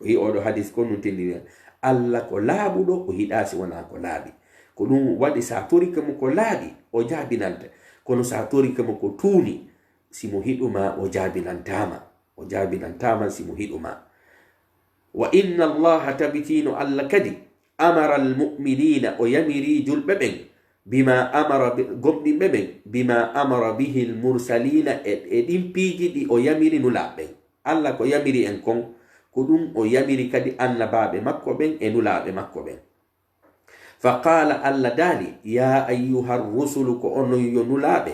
O wi'i, oɗo hadis ko nun tindini, Alla ko laaɓuɗo, o yiɗaa si wonaa ko laaɓi. Ko ɗun waɗi, si a torike mo ko laaɓi, o jaabinante. Kono si a torike mo ko tuuni, si mo hiɗu ma, o jaabinantaa ma. O jaabinantaa ma si mo hiɗu ma. "Wa inna Allaha," tabitiino Alla kadi, "amara al-mu'miniina," o yamiri julɓe ɓen, "bima amara bi-, gomɗinɓe ɓen, bima amara bihi al-mursaliina," e, e ɗin piiji ɗi o yamiri Nulaaɓe ɓen. Alla ko yamiri en kon, ko ɗun o yamiri kadi annabaaɓe makko ɓen e Nulaaɓe makko ɓen. Fa qaala, Alla daali, "Yaa ayyuhar rusulu," ko onon yo Nulaaɓe,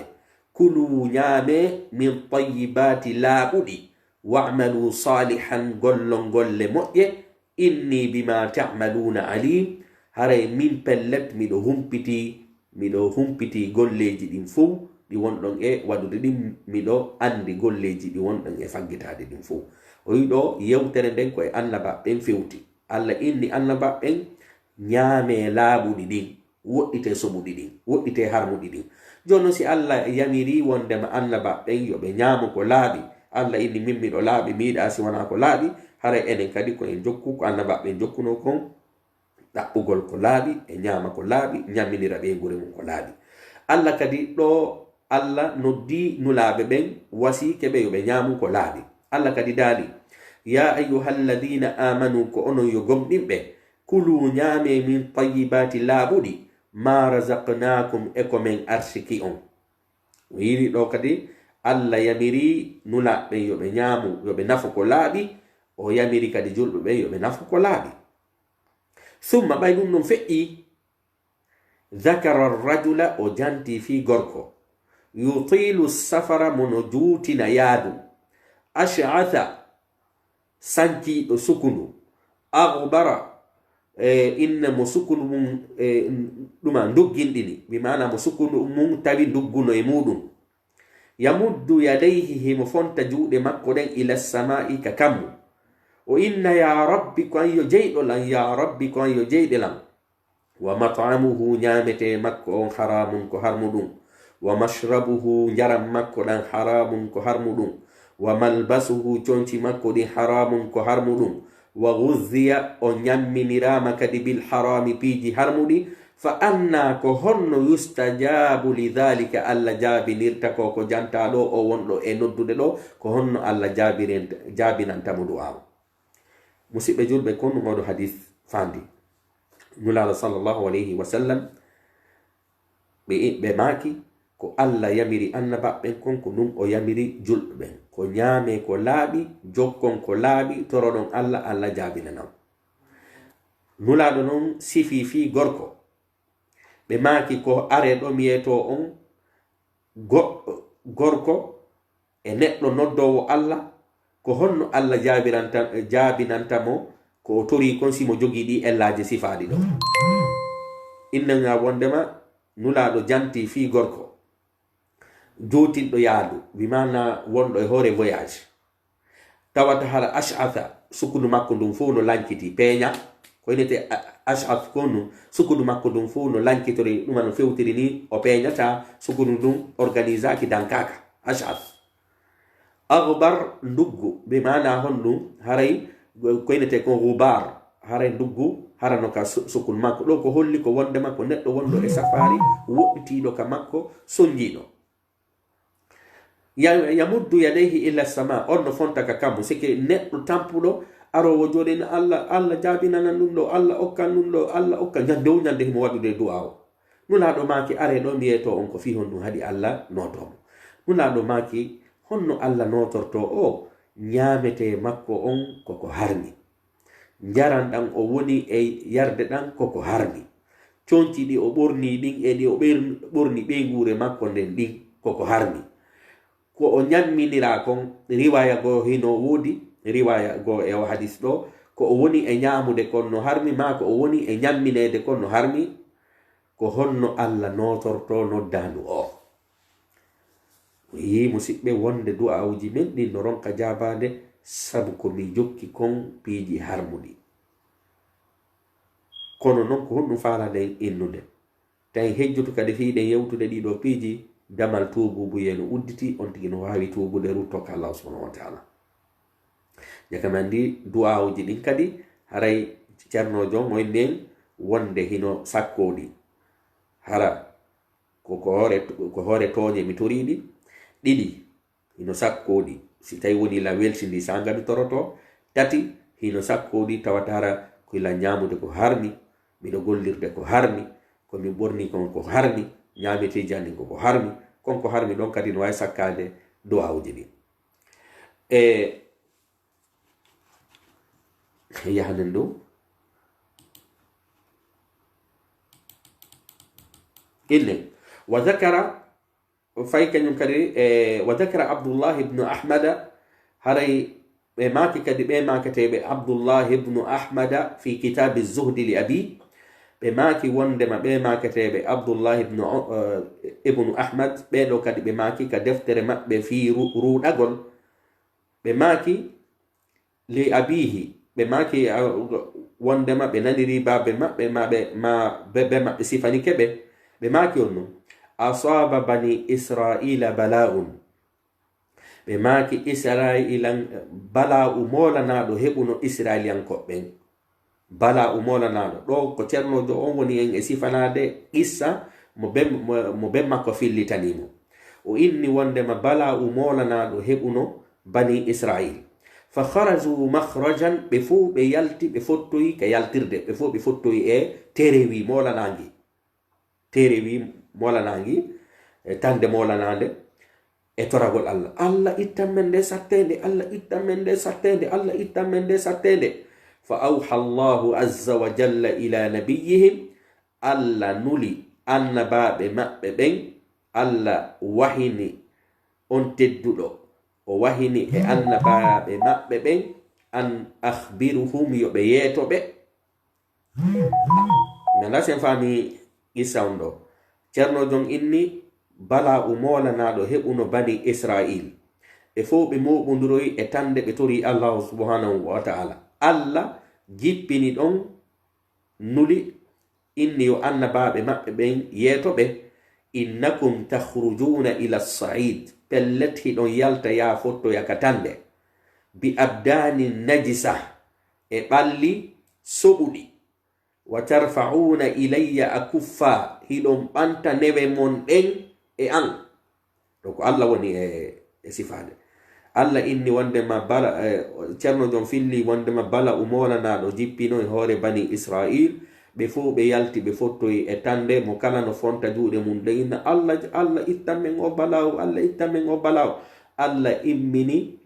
"kuluu," ñaamee, "min tayyibaati," laaɓuɗi, "wa'maluu saalihan," gollon golle moƴƴe, "innii bimaa ta'maluuna aliim," haray min pellet miɗo humpitii, miɗo humpitii golleeji ɗin fow ɗi wonɗon e waɗude ɗin, miɗo anndi golleeji ɗi wonɗon e faggitaade ɗin fow. O wi'i ɗoo yewtere nden ko e annabaaɓe ɓen fewti. Alla inni annabaaɓe ɓen, ñaamee laaɓuɗi ɗin, woɗɗitee soɓuɗi ɗin, woɗɗitee harmuɗi ɗin. Jooni non si Alla yamirii wondema annabaaɓe ɓen yo ɓe ñaamu ko laaɓi, Alla inni min miɗo laaɓi, mi yiɗaa si wanaa ko laaɓi, haray enen kadi ko en jokku ko annabaaɓe ɓen jokkunoo kon, ɗaɓɓugol ko laaɓi, e ñaama ko laaɓi, ñamminira ɓeynguure mun ko laaɓi. Alla kadi ɗoo Alla noddii Nulaaɓe ɓen, wasiike ɓe yo ɓe ñaamu ko laaɓi. Alla kadi daali, "Yaa ayyuhalladiina aamanuu," ko onon yo gomɗinɓe, "kuluu," ñaamee, "min tayyibaati," laaɓuɗi, "maa razaqnaakum," e ko men arsiki on. O wi'i ɗoo kadi, Alla yamiri Nulaaɓe ɓen yo ɓe ñaamu, yo ɓe nafu ko laaɓi, o yamiri kadi julɓe ɓen yo ɓe nafu ko laaɓi. Summa, ɓay ɗun ɗon feƴƴii, Dhakara rajula, o jantii fii gorko. Yutiilu safara, mo no juutina yaadu. Ash'atha, sankiiɗo sukundu. Aghbara, e, inna mo sukundu mun, e, ɗuma ndugginɗini. Bi maana mo sukundu mun tawi ndugguno e muuɗum. Yamuddu yadayhi, himo fonta juuɗe makko ɗen, ila samaa'i, ka kammu. O inna, "Yaa Rabbi, ko an yo jeyɗo lan, yaa Rabbi, ko an yo jeyɗo lan." Wa mat'amuhu, ñaametee makko on, haraamun, ko harmuɗum. Wa mashrabuhu, njaram makko ɗan, haraamun, ko harmuɗum. Wa malbasuhu, conci makko ɗin, haraamun, ko harmuɗum. Wa ghuzziya, o ñamminiraama kadi bil haraami, piiji harmuɗi. Fa anna, ko honno, yustajaabu li dhaalika, Alla jaabinirta ko, ko jantaa ɗoo, o wonɗo e noddude ɗoo, ko honno Alla jaabiren-, jaabinanta mo du'aa on? Musiɓɓe julɓe, ko ɗun oo ɗoo hadis faandi. Nulaaɗo sallallahu alayhi wa sallam, ɓe, ɓe maaki, ko Alla yamiri annabaaɓe ɓen kon, ko ɗun o yamiri julɓe ɓen. Ko ñaamee ko laaɓi, jokkon ko laaɓi, toroɗon Alla, Alla jaabinana on. Nulaaɗo non sifii fii gorko. Ɓe maaki, ko aree ɗoo mi yeetoo on go-, gorko e neɗɗo noddoowo Alla, ko honno Alla jaabiranta, jaabinanta mo ko o torii kon si mo jogii ɗii ellaaji sifaaɗi ɗoo? Innan a wondema Nulaaɗo jantii fii gorko juutinɗo yaadu, bi maana wonɗo e hoore voyage. Tawata hara Ash'atha, sukundu makko ndun fow no lankiti, peeña. Ko inete A-, Ash'ath ko ndun, sukundu makko ndun fow no lankitori, ɗuma no fewtiri ni, o peeñata, sukundu ndun organisaaki, dankaaka. Ash'ath. Aghbar, nduggu, bi maana honɗun, haray ko inete kon ghubar, haray nduggu, hara no ka su-, sukundu makko. Ɗoo ko holli ko wondema ko neɗɗo wonɗo e safaari, woɗɗitiiɗo ka makko, sonjiiɗo. Ya-, yamuddu yadayhi ila sama, on no fonta ka kammu. Sike neɗɗo tampuɗo, aroowo jooɗina Alla, Alla jaabinana ɗun ɗoo, Alla okkan ɗun ɗoo, Alla okkan. Ñande wo ñande himo waɗude du'aa o. Nulaaɗo maaki, aree ɗoo mi yeetoo on ko fii honɗun haɗi Alla nootoo mo. Nulaaɗo maaki, honno Alla nootortoo o? Ñaametee makko on ko ko harmi. Njaran ɗan o woni e yarde ɗan ko ko harmi. Conci ɗi o ɓornii ɗin e ɗi o ɓer-, ɓorni ɓeynguure makko nden ɗin ko ko harmi. Ko o ñamminiraa kon, riwaaya goo hino woodi, riwaaya goo e oo hadis ɗoo, ko o woni e ñaamude kon no harmi, maa ko o woni e ñammineede kon no harmi, ko honno Alla nootortoo noddaandu oo? O yi'i, musiɓɓe, wonde du'aawuuji men ɗin no ronka jaabaade, sabu ko mi jokki kon piiji harmuɗi. Kono non, ko honɗun faalaɗen innude? Tawi hejjoto kadi fii ɗen yewtude ɗii ɗoo piiji, damal tuubuubuyee no udditi, on tigi no waawi tuubude, ruttoo ka Allaahu subhaanahu wa ta'aalaa. Jaka men anndi du'aawuuji ɗin kadi, haray Ceerno Jon o inni en wonde hino sakkoo ɗi. Hara ko, ko hoore, ko hoore tooñe mi toriiɗi. Ɗiɗi, hino sakkoo ɗi. Si tawi wonii la weltindii saanga mi torotoo. Tati, hino sakkoo ɗi tawata hara ko ila ñaamude ko harmi, miɗo gollirde ko harmi, ko mi ɓornii kon ko harmi, ñaameteeji an ɗin ko ko harmi, kon ko harmi ɗon kadi no waawi sakkaade du'aawuuji ɗin. E yahanen ɗum. Inne, wa zakara, fay kañum kadi, e, wa zakara Abdullah ibnu Ahmada, haray ɓe maaki kadi, ɓe maaketeeɓe Abdullah ibnu Ahmada fi kitaabi zuhdi li abi, ɓe maaki wondema ɓe maaketeeɓe Abdullah ibnu, eh, ibnu Ahmad, ɓee ɗoo kadi ɓe maaki ka deftere maɓɓe fii ru-, ruuɗagol, ɓe maaki, li abiihi, ɓe maaki, a, wondema ɓe nanirii baabe maɓɓe, ma ɓe, ma be, be maɓɓe sifanike ɓe, ɓe maaki on non, asaaba bani Israa'iila balaa'un. Ɓe maaki Israa'iilan, balaa'u moolanaaɗo heɓuno Israa'iiliyankooɓe ɓen. Balaa'u moolanaaɗo. Ɗoo ko Ceernoojo on woni en e sifanaade qissa mo ben, mo, mo ben makko fillitanii mo. O inni wondema balaa'u moolanaaɗo heɓuno Banii Israa'iil. Fa kharajuu makhrajan, ɓe fow ɓe yalti, ɓe fottoyi ka yaltirde, ɓe fow ɓe fottoyi e terewi moolanaangi. Terewi moolanaangi, e tande moolanaande, e toragol Alla. Alla ittan men nde satteende, Alla ittan men nde satteende, Alla ittan men nde satteende. Fa awha Allahu azza wa jalla ila nabiyyihim, Alla nuli annabaaɓe maɓɓe ɓen, Alla wahini on tedduɗo, o wahini e annabaaɓe maɓɓe ɓen, an akhbiruhum, yo ɓe yeeto ɓe. Mi anndaa si en faami qissa on ɗoo. Ceerno Jon inni balaa'u moolanaaɗo heɓuno Banii Israa'iil. Ɓe fow ɓe mooɓondiroyi e tande ɓe torii Allaahu subhaanahu wa ta'aala. Alla jippini ɗon nuli, inni yo annabaaɓe maɓɓe ɓen yeeto ɓe, innakum takhrujuuna ila sa'iid, pellet hiɗon yalta yaa fottoya ka tande, bi abdaanin najisa, e ɓalli soɓuɗi, wa tarfa'uuna ilayya akuffa, hiɗon ɓanta newe mon ɗen e an. Ɗo ko Alla woni e, e sifaade. Alla inni wondema Bala, eh, Ceerno Jon filli wondema Bala'u moolanaaɗo jippino e hoore Banii Israa'iil, ɓe fow ɓe yalti, ɓe fottoyi e tannde, mo kala no fonta juuɗe mum ɗen, inna, "Alla, Alla, ittan men oo balaawu, Alla, ittan men oo balaawu." Alla immini,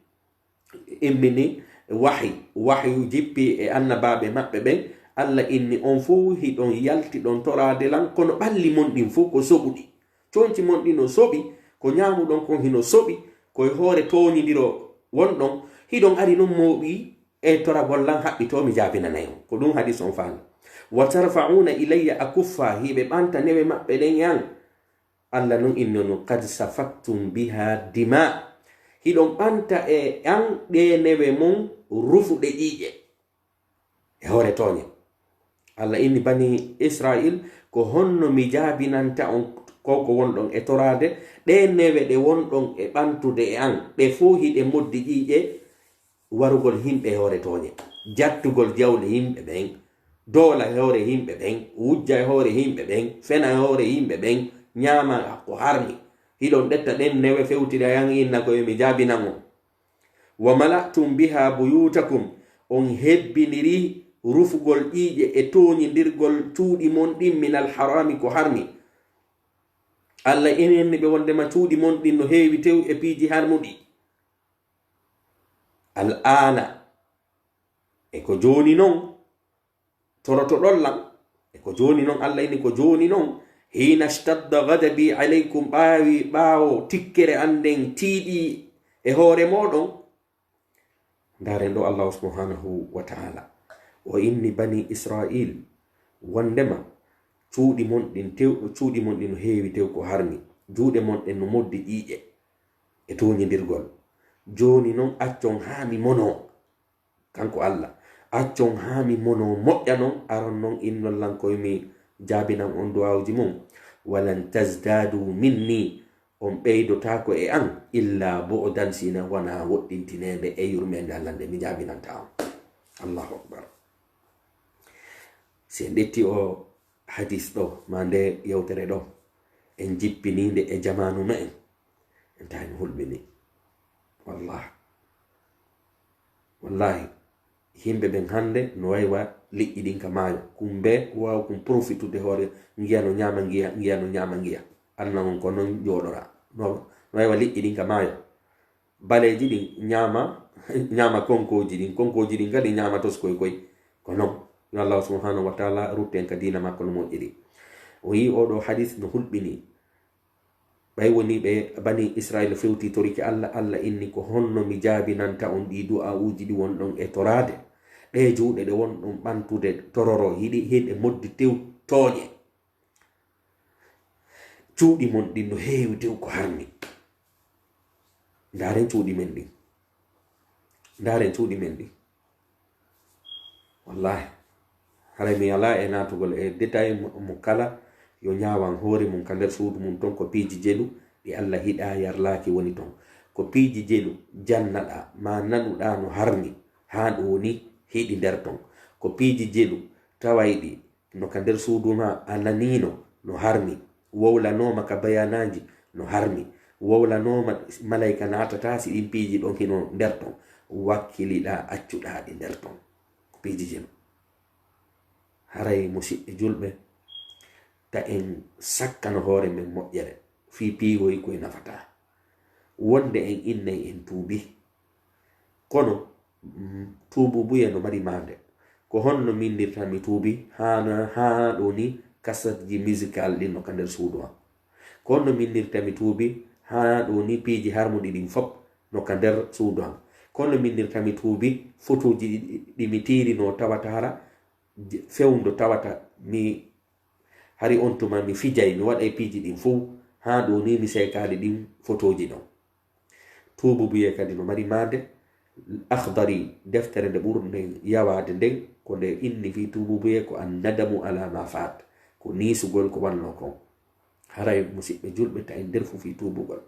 immini wahyi, wahyu jippi e annabaaɓe maɓɓe ɓen. Alla inni, "On fow hiɗon yalti ɗon toraade lan, kono ɓalli mon ɗin fow ko soɓuɗi." Conci mon ɗin no soɓi, ko ñaamuɗon kon hino soɓi, ko e hoore tooñindiro wonɗon, hiɗon ari non mooɓi e toragol lan haɓɓitoo mi jaabinanay on. Ko ɗun hadis on faali. "Wa tarfa'una ilayya akuffa", hiɓe ɓanta newe maɓɓe ɗen e an. Alla non inno no, "Qad safaktum biha dima." Hiɗon ɓanta e an ɗee newe mon rufuɗe ƴiiƴe. E hoore tooñe. Alla inni Banii Israa'iil, "Ko honno mi jaabinanta on ko, ko wonɗon e toraade? Ɗee newe ɗe wonɗon e ɓantude e an, ɗe fow hiɗe moddi ƴiiƴe warugol yimɓe e hoore tooñe, jattugol jawle yimɓe ɓen, doola e hoore yimɓe ɓen, wujja e hoore yimɓe ɓen, fena e hoore yimɓe ɓen, ñaama ko harmi. Hiɗon ɗetta ɗen newe fewtida e an, inna ko yo mi jaabinan on." "Wa mala'tum biha buyutakum", on hebbiniri rufugol ƴiiƴe e tooñindirgol cuuɗi mon ɗin minal harami ko harmi. Alla inni ɓe wondema cuuɗi mon ɗin no heewi tew e piiji harmuɗi. Al aana, e ko jooni non, torotoɗon lan, e ko jooni non, Alla inni ko jooni non, "Hiina shtadda ghadabi alaykum", ɓaawi, ɓaawo tikkere an nden tiiɗi e hoore mooɗon. Ndaaren ɗo Allahu subhanahu wa ta'ala. O inni Banii Israa'iil, wondema cuuɗi mon ɗin tew-, cuuɗi mon ɗin no heewi tew ko harmi, juuɗe mon ɗen no moddi ƴiiƴe e tooñindirgol. Jooni non accon haa mi monoo. Kanko Alla, accon haa mi monoo moƴƴa non, aron non innon lan koy mi jaabinan on du'aawuji mon. "Walan tazdaadu minni", on ɓeydotaako e an, "illa bu'dan", si wanaa woɗɗintineede e yurmeende Alla nde mi jaabinanta on. Allahu akbar. Si en ƴetti o hadis ɗo, maa nde yewtere ɗo, en jippiniinde e jamaanu me'en, en tawi no hulɓini. Wallah. Wallahi, yimɓe ɓen hannde no waywa liƴƴi ɗin ka maayo. Kumbe waawa kun profitude hoore, ngiya no ñaama ngiya, ngiya no ñaama ngiya. Anna on ko non jooɗora. No, no waywa liƴƴi ɗin ka maayo. Baleeji ɗin ñaama, ñaama konkooji ɗin, konkooji ɗin kadi ñaama toskoy koy. Ko non. Yo Allahu subhanahu wa ta'ala rutte en ka diina makko no moƴƴiri. O yi'i oo ɗoo hadis no hulɓini. Ɓay wonii ɓe Banii Israa'iila fewtii torike Alla, Alla inni, "Ko honno mi jaabinanta on ɗii du'aa'uuji ɗi wonɗon e toraade? Ɗee juuɗe ɗe wonɗon ɓantude tororo, hiɗi, hiɗe moddi tew tooñe. Cuuɗi mon ɗin no heewi tew ko harmi." Ndaaren cuuɗi men ɗin. Ndaaren cuuɗi men ɗin. Wallahi, haray mi alaa e naatugol e détail mo, mo kala yo ñaawan hoore mum ka nder suudu mum ton, ko piiji jelu ɗi Alla hiɗaa yarlaaki woni ton. Ko piiji jelu jannaɗaa, maa nanuɗaa no harmi, haa ɗoo ni hiɗi nder ton. Ko piiji jelu tawayɗi no ka nder suudu maa a naniino no harmi, wowlanooma ka bayaanaaji no harmi, wowlanooma malayka naatataa si ɗin piiji ɗon hino nder ton, wakkiliɗaa accuɗaa ɗi nder ton. Ko piiji jelu. Haray musiɓɓe julɓe, ta en sakkano hoore men moƴƴere fii piigoy koy nafataa. Wonde en innay en tuubi. Kono, mm, tuubuubuyee no mari maande. Ko honno minnirta mi tuubi? Haa, haa ɗoo ni, kasetji musical ɗin no ka nder suudu an. Ko honno minnirta mi tuubi? Haa ɗoo ni, piiji harmuɗi ɗin fop no ka nder suudu an. Ko honno minnirta mi tuubi? Fotooji ɗi, ɗi mi tiirinoo tawata hara, je-, fewndo tawata mi, hari on tuma mi fijay, mi waɗay piiji ɗin fow. Haa ɗoo ni, mi seekaali ɗin fotooji ɗon. Tuubuubuyee kadi no mari maande. Akhdari, deftere nde ɓurɗen yawaade nden, ko nde inni fii tuubuubuyee ko An-nadamu ala ma faat, ko niisugol ko wannoo kon. Haray, musiɓɓe julɓe, ta en nderfu fii tuubugol.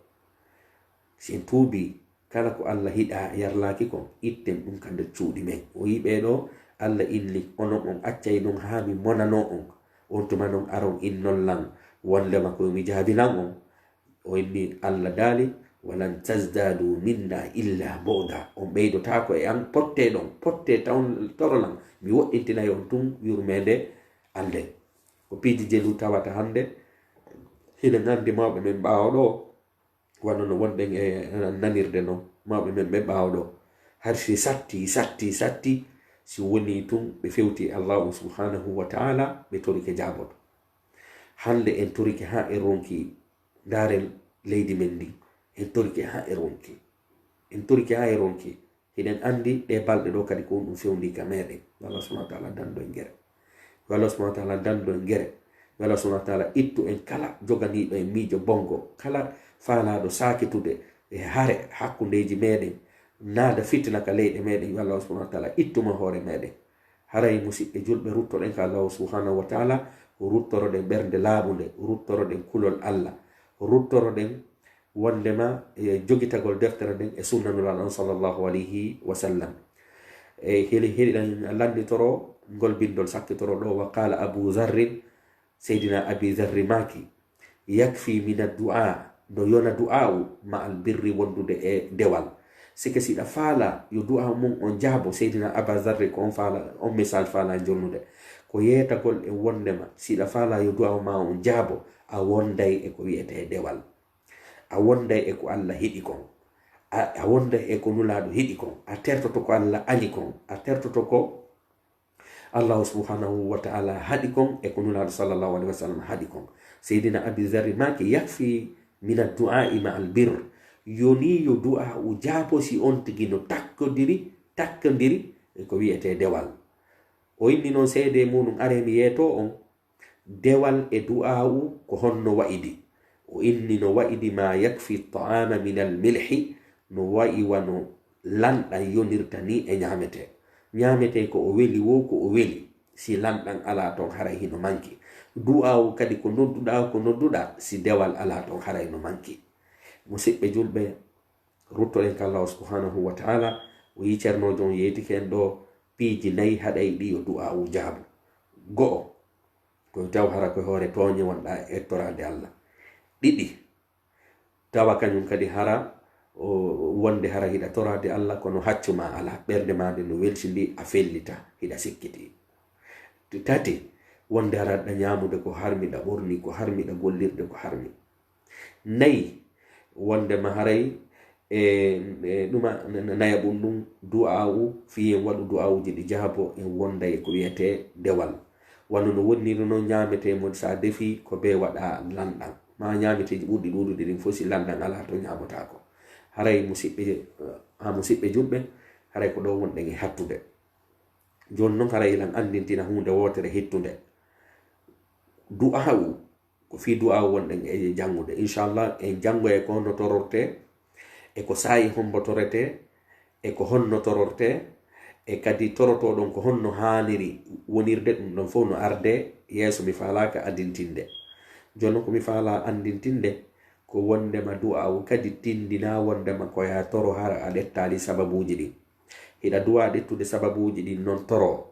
Si en tuubii, kala ko Alla hiɗaa yarlaaki kon, itten ɗun ka nder cuuɗi men. O wi'i ɓee ɗoo, Alla inni, "Onon on accay non haa mi monanoo on. On tuma non aron innon lan wondema ko yo mi jaabinan on." O inni, Alla daali, ولن تزدادوا منا إلا بعدا. On ɓeydotaako e an, pottee ɗon, pottee tawon torolan, mi woɗɗintinay on tun yurmeende an nden. Ko piiji jelu tawata hannde, hiɗen anndi mawɓe men ɓaawo ɗoo, wano no wonɗen e nanirde non, mawɓe men ɓe ɓaawo ɗoo. Hari si satti, satti, satti, si woni tun ɓe fewti Allahu subhanahu wa ta'ala, ɓe torike jaaboto. Hannde en torike haa en ronki, ndaaren leydi men ndin, en torike haa en ronki. En torike haa en ronki. Hiɗen anndi ɗee balɗe ɗoo kadi ko honɗun fewndii ka meɗen. Yo Allah subhanahu wa ta'ala dandu en gere. Yo Allah subhanahu wa ta'ala dandu en gere. Yo Allah subhanahu wa ta'ala ittu en kala joganiiɗo en miijo bongo, kala faalaaɗo saakitude e hare hakkundeeji meɗen, naada fitina ka leyɗe meɗen. Yo Allah subhanahu wa ta'ala ittu mo hoore meɗen. Haray, musiɓɓe julɓe, ruttoɗen ka Allahu subhanahu wa ta'ala, ruttoroɗen ɓernde laaɓunde, ruttoroɗen kulol Allah, ruttoroɗen wondema e jogitagol deftere nden e sunna Nulaaɗo on sallallahu alayhi wa sallam. E heli, heli ɗen lannitoro ngol bindol sakkitoro ɗoo, wa qala Abu Zarrin, Seydina Abi Zarri maaki, yakfi min addu'a, no yona du'a'u, ma albirri, wondude e dewal. Sike si hiɗa faala yo du'a'u mun on jaabo, Seydina Aba Zarri ko on faala, on misal faala jonnude. Ko yeetagol e wondema, si hiɗa faala yo du'a'u ma on jaabo, a wonday e ko wi'etee dewal. A wonday e ko Allah hiɗi kon. A, a wonday e ko Nulaaɗo hiɗi kon. A tertoto ko Allah ani kon. A tertoto ko Allahu subhanahu wa ta'ala haɗi kon e ko Nulaaɗo sallallahu alaihi wasallam haɗi kon. Seydina Abi Zarri maaki, yakfi min addu'a'i ma albir. Yoni yo du'a'u jaabo si on tigi no takkodiri, takkondiri e ko wi'etee dewal. O inni non seede muɗum, aree mi yeetoo on. Dewal e du'aa'u ko honno wa'idi? O inni no wa'idi ma yakfi ta'ama min al milhi, no wa'i wano lanɗan yonirta ni e ñaametee. Ñaametee ko o weli woo ko o weli, si lanɗan alaa ton haray hino manki. Du'aa'u kadi ko nodduɗaa, ko nodduɗaa, si dewal alaa ton haray no manki. Musiɓɓe julɓe, ruttoɗen ka Allahu subhanahu wa ta'ala, o yii cernoojo on yeetike en ɗoo piiji nayi haɗay ɗi yo du'aa'u jaabu. Go'o, ko taw hara ko hoore tooñe wonɗaa e toraade Allah. Ɗiɗi, tawa kañum kadi hara o, wonde hara hiɗa toraade Allah kono haccu ma alaa, ɓernde ma nden no weltindii, a fellita, hiɗa sikkiti. Tati, wonde hara aɗa ñaamude ko harmi, ɗa ɓorni ko harmi, ɗa gollirde ko harmi. Nayi, wondema haray e, e ɗuma na-, na-, nayaɓun ɗun du'aa'u, fii en waɗu du'aa'uuji ɗi jaabo, en wonday e ko wi'etee dewal. Wano no wonniri non ñaametee mon, si a defii ko bee waɗaa lanɗan. Maa ñaameteeji ɓurɗi ɗuuɗude ɗin fof, si lanɗan alaa ton ñaamotaako. Haray musiɓɓe, haa musiɓɓe julɓe, haray ko ɗoo wonɗen e hattude. Jooni non haray hiɗen anndintina huunde wootere hittunde. Du'aa'u, ko fii du'aa'u wonɗen e janngude. Inchallah, en janngoyay ko honno torortee, e ko saa'i hombo toretee, e ko honno torortee, e kadi torotooɗon ko honno haaniri wonirde, ɗum ɗon fof no ardee yeeso, mi faalaaka adintinde. Jooni non ko mi faalaa anndintinde, ko wondema du'aa'u kadi tinndinaa wondema ko yaa toro hara a ƴettaali sababuuji ɗin. Hiɗa du'aa ƴettude sababuuji ɗin non toroo.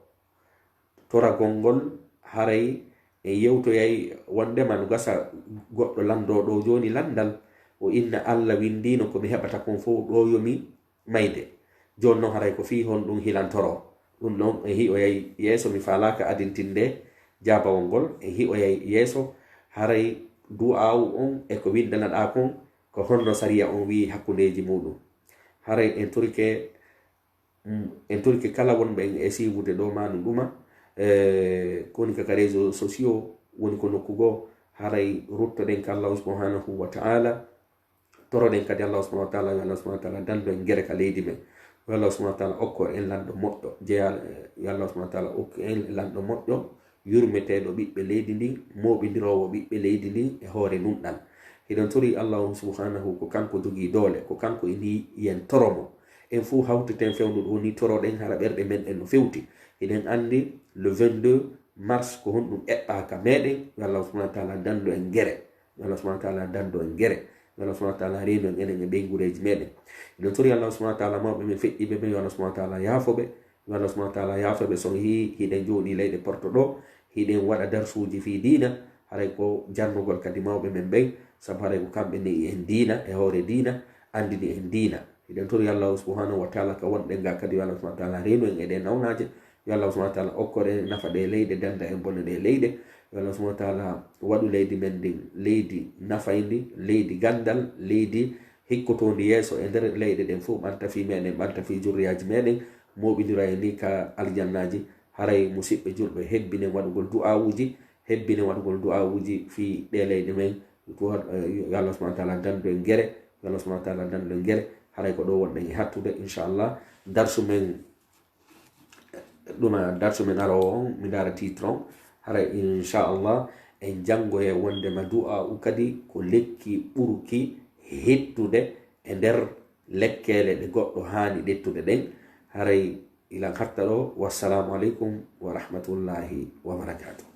Toragol ngol, haray en yewtoyay wondema no gasa goɗɗo lanndoo ɗoo jooni lanndal, o inna Alla winndiino ko mi heɓata kon fow ɗoo yo mi mayde. Jooni non haray ko fii honɗun hilan toroo? Ɗun non en hi'oyay yeeso, mi faalaaka adintinde jaabawol ngol, en hi'oyay yeeso haray du'aa'u on e ko winndanaɗaa kon, ko honno sariya on wi'i hakkundeeji muuɗun. Haray en torike Mm, en torike kala wonɓe en e siiwude ɗoo maa no ɗuma, eh, ko woni ka, ka réseaux sociaux, woni ko nokku goo, haray ruttoɗen ka Allahu subhanahu wa ta'ala, toroɗen kadi Allahu subhanahu wa ta'ala, yo Allahu subhanahu wa ta'ala dandu en gere ka leydi men, yo Allahu subhanahu wa ta'ala okku en lanɗo moƴƴo, jeyaa, eh, yo Allahu subhanahu wa ta'ala okku en lanɗo moƴƴo, yurmeteeɗo ɓiɓɓe leydi ndin, mooɓindiroowo ɓiɓɓe leydi ndin e hoore nunɗal. Hiɗen torii Allahu subhanahu, ko kanko jogii doole, ko kanko ini yen toro mo. En fow hawteten fewndo ɗoo nii toroɗen, hara ɓerɗe men ɗen no fewti. Hiɗen anndi le vingt-deux mars ko honɗun eɓɓaa ka meɗen, yo Allahu subhanahu wa ta'ala dandu en gere. Yo Allah subhanahu wa ta'ala dandu en gere. Yo Allah subhanahu wa ta'ala reenu en enen e ɓeynguureeji meɗen. Miɗo tori Allah subhanahu wa ta'ala mawɓe men feƴƴiiɓe ɓen, yo Allah subhanahu wa ta'ala yaafo ɓe. Yo Allah subhanahu wa ta'ala yaafo ɓe. So hi-, hiɗen jooɗii leyɗe Porto ɗoo, hiɗen waɗa darsuuji fii diina, haray ko jannugol kadi mawɓe men ɓen, sabu haray ko kamɓe ne'i en diina e hoore diina. anndini en diina. Hiɗen tori Allahu subhanahu wa taala ka wonɗen ga kadi, yo Allah subhanahu wa taala reenu en e ɗee nawnaaje. Yo Allah subhanahu wa taala okkor en nafa ɗee leyɗe, danda en bone ɗee leyɗe. Yo Allah subhanahu wa taala waɗu leydi men ndin leydi nafayndi, leydi ganndal, leydi hikkotoondi yeeso e nder leyɗe ɗen fof, ɓanta fii meɗen, ɓanta fii jurriyaaji meɗen, mooɓindira en ni ka aljannaaji. Haray musiɓɓe julɓe, hebbinen waɗugol du'aawuuji, hebbinen waɗugol du'aawuuji fii ɗee leyɗe men. Yo Allah subhanahu wa taala dandu en gere, yo Allah subhanahu wa taala dandu en gere. Haray ko ɗoo wonɗen e hattude, inchallah. Darsu men, ɗum a darsu men aroowo on, mi ndaara titre on. Haray inchallah en janngoyay wonndema du'aa'u kadi ko lekki ɓuruki hittude e nder lekkeele ɗe goɗɗo haani ƴettude ɗen. Haray ilan hatta ɗoo. Wassalaamu aleykum wa rahmatullahi wa barakaatuh.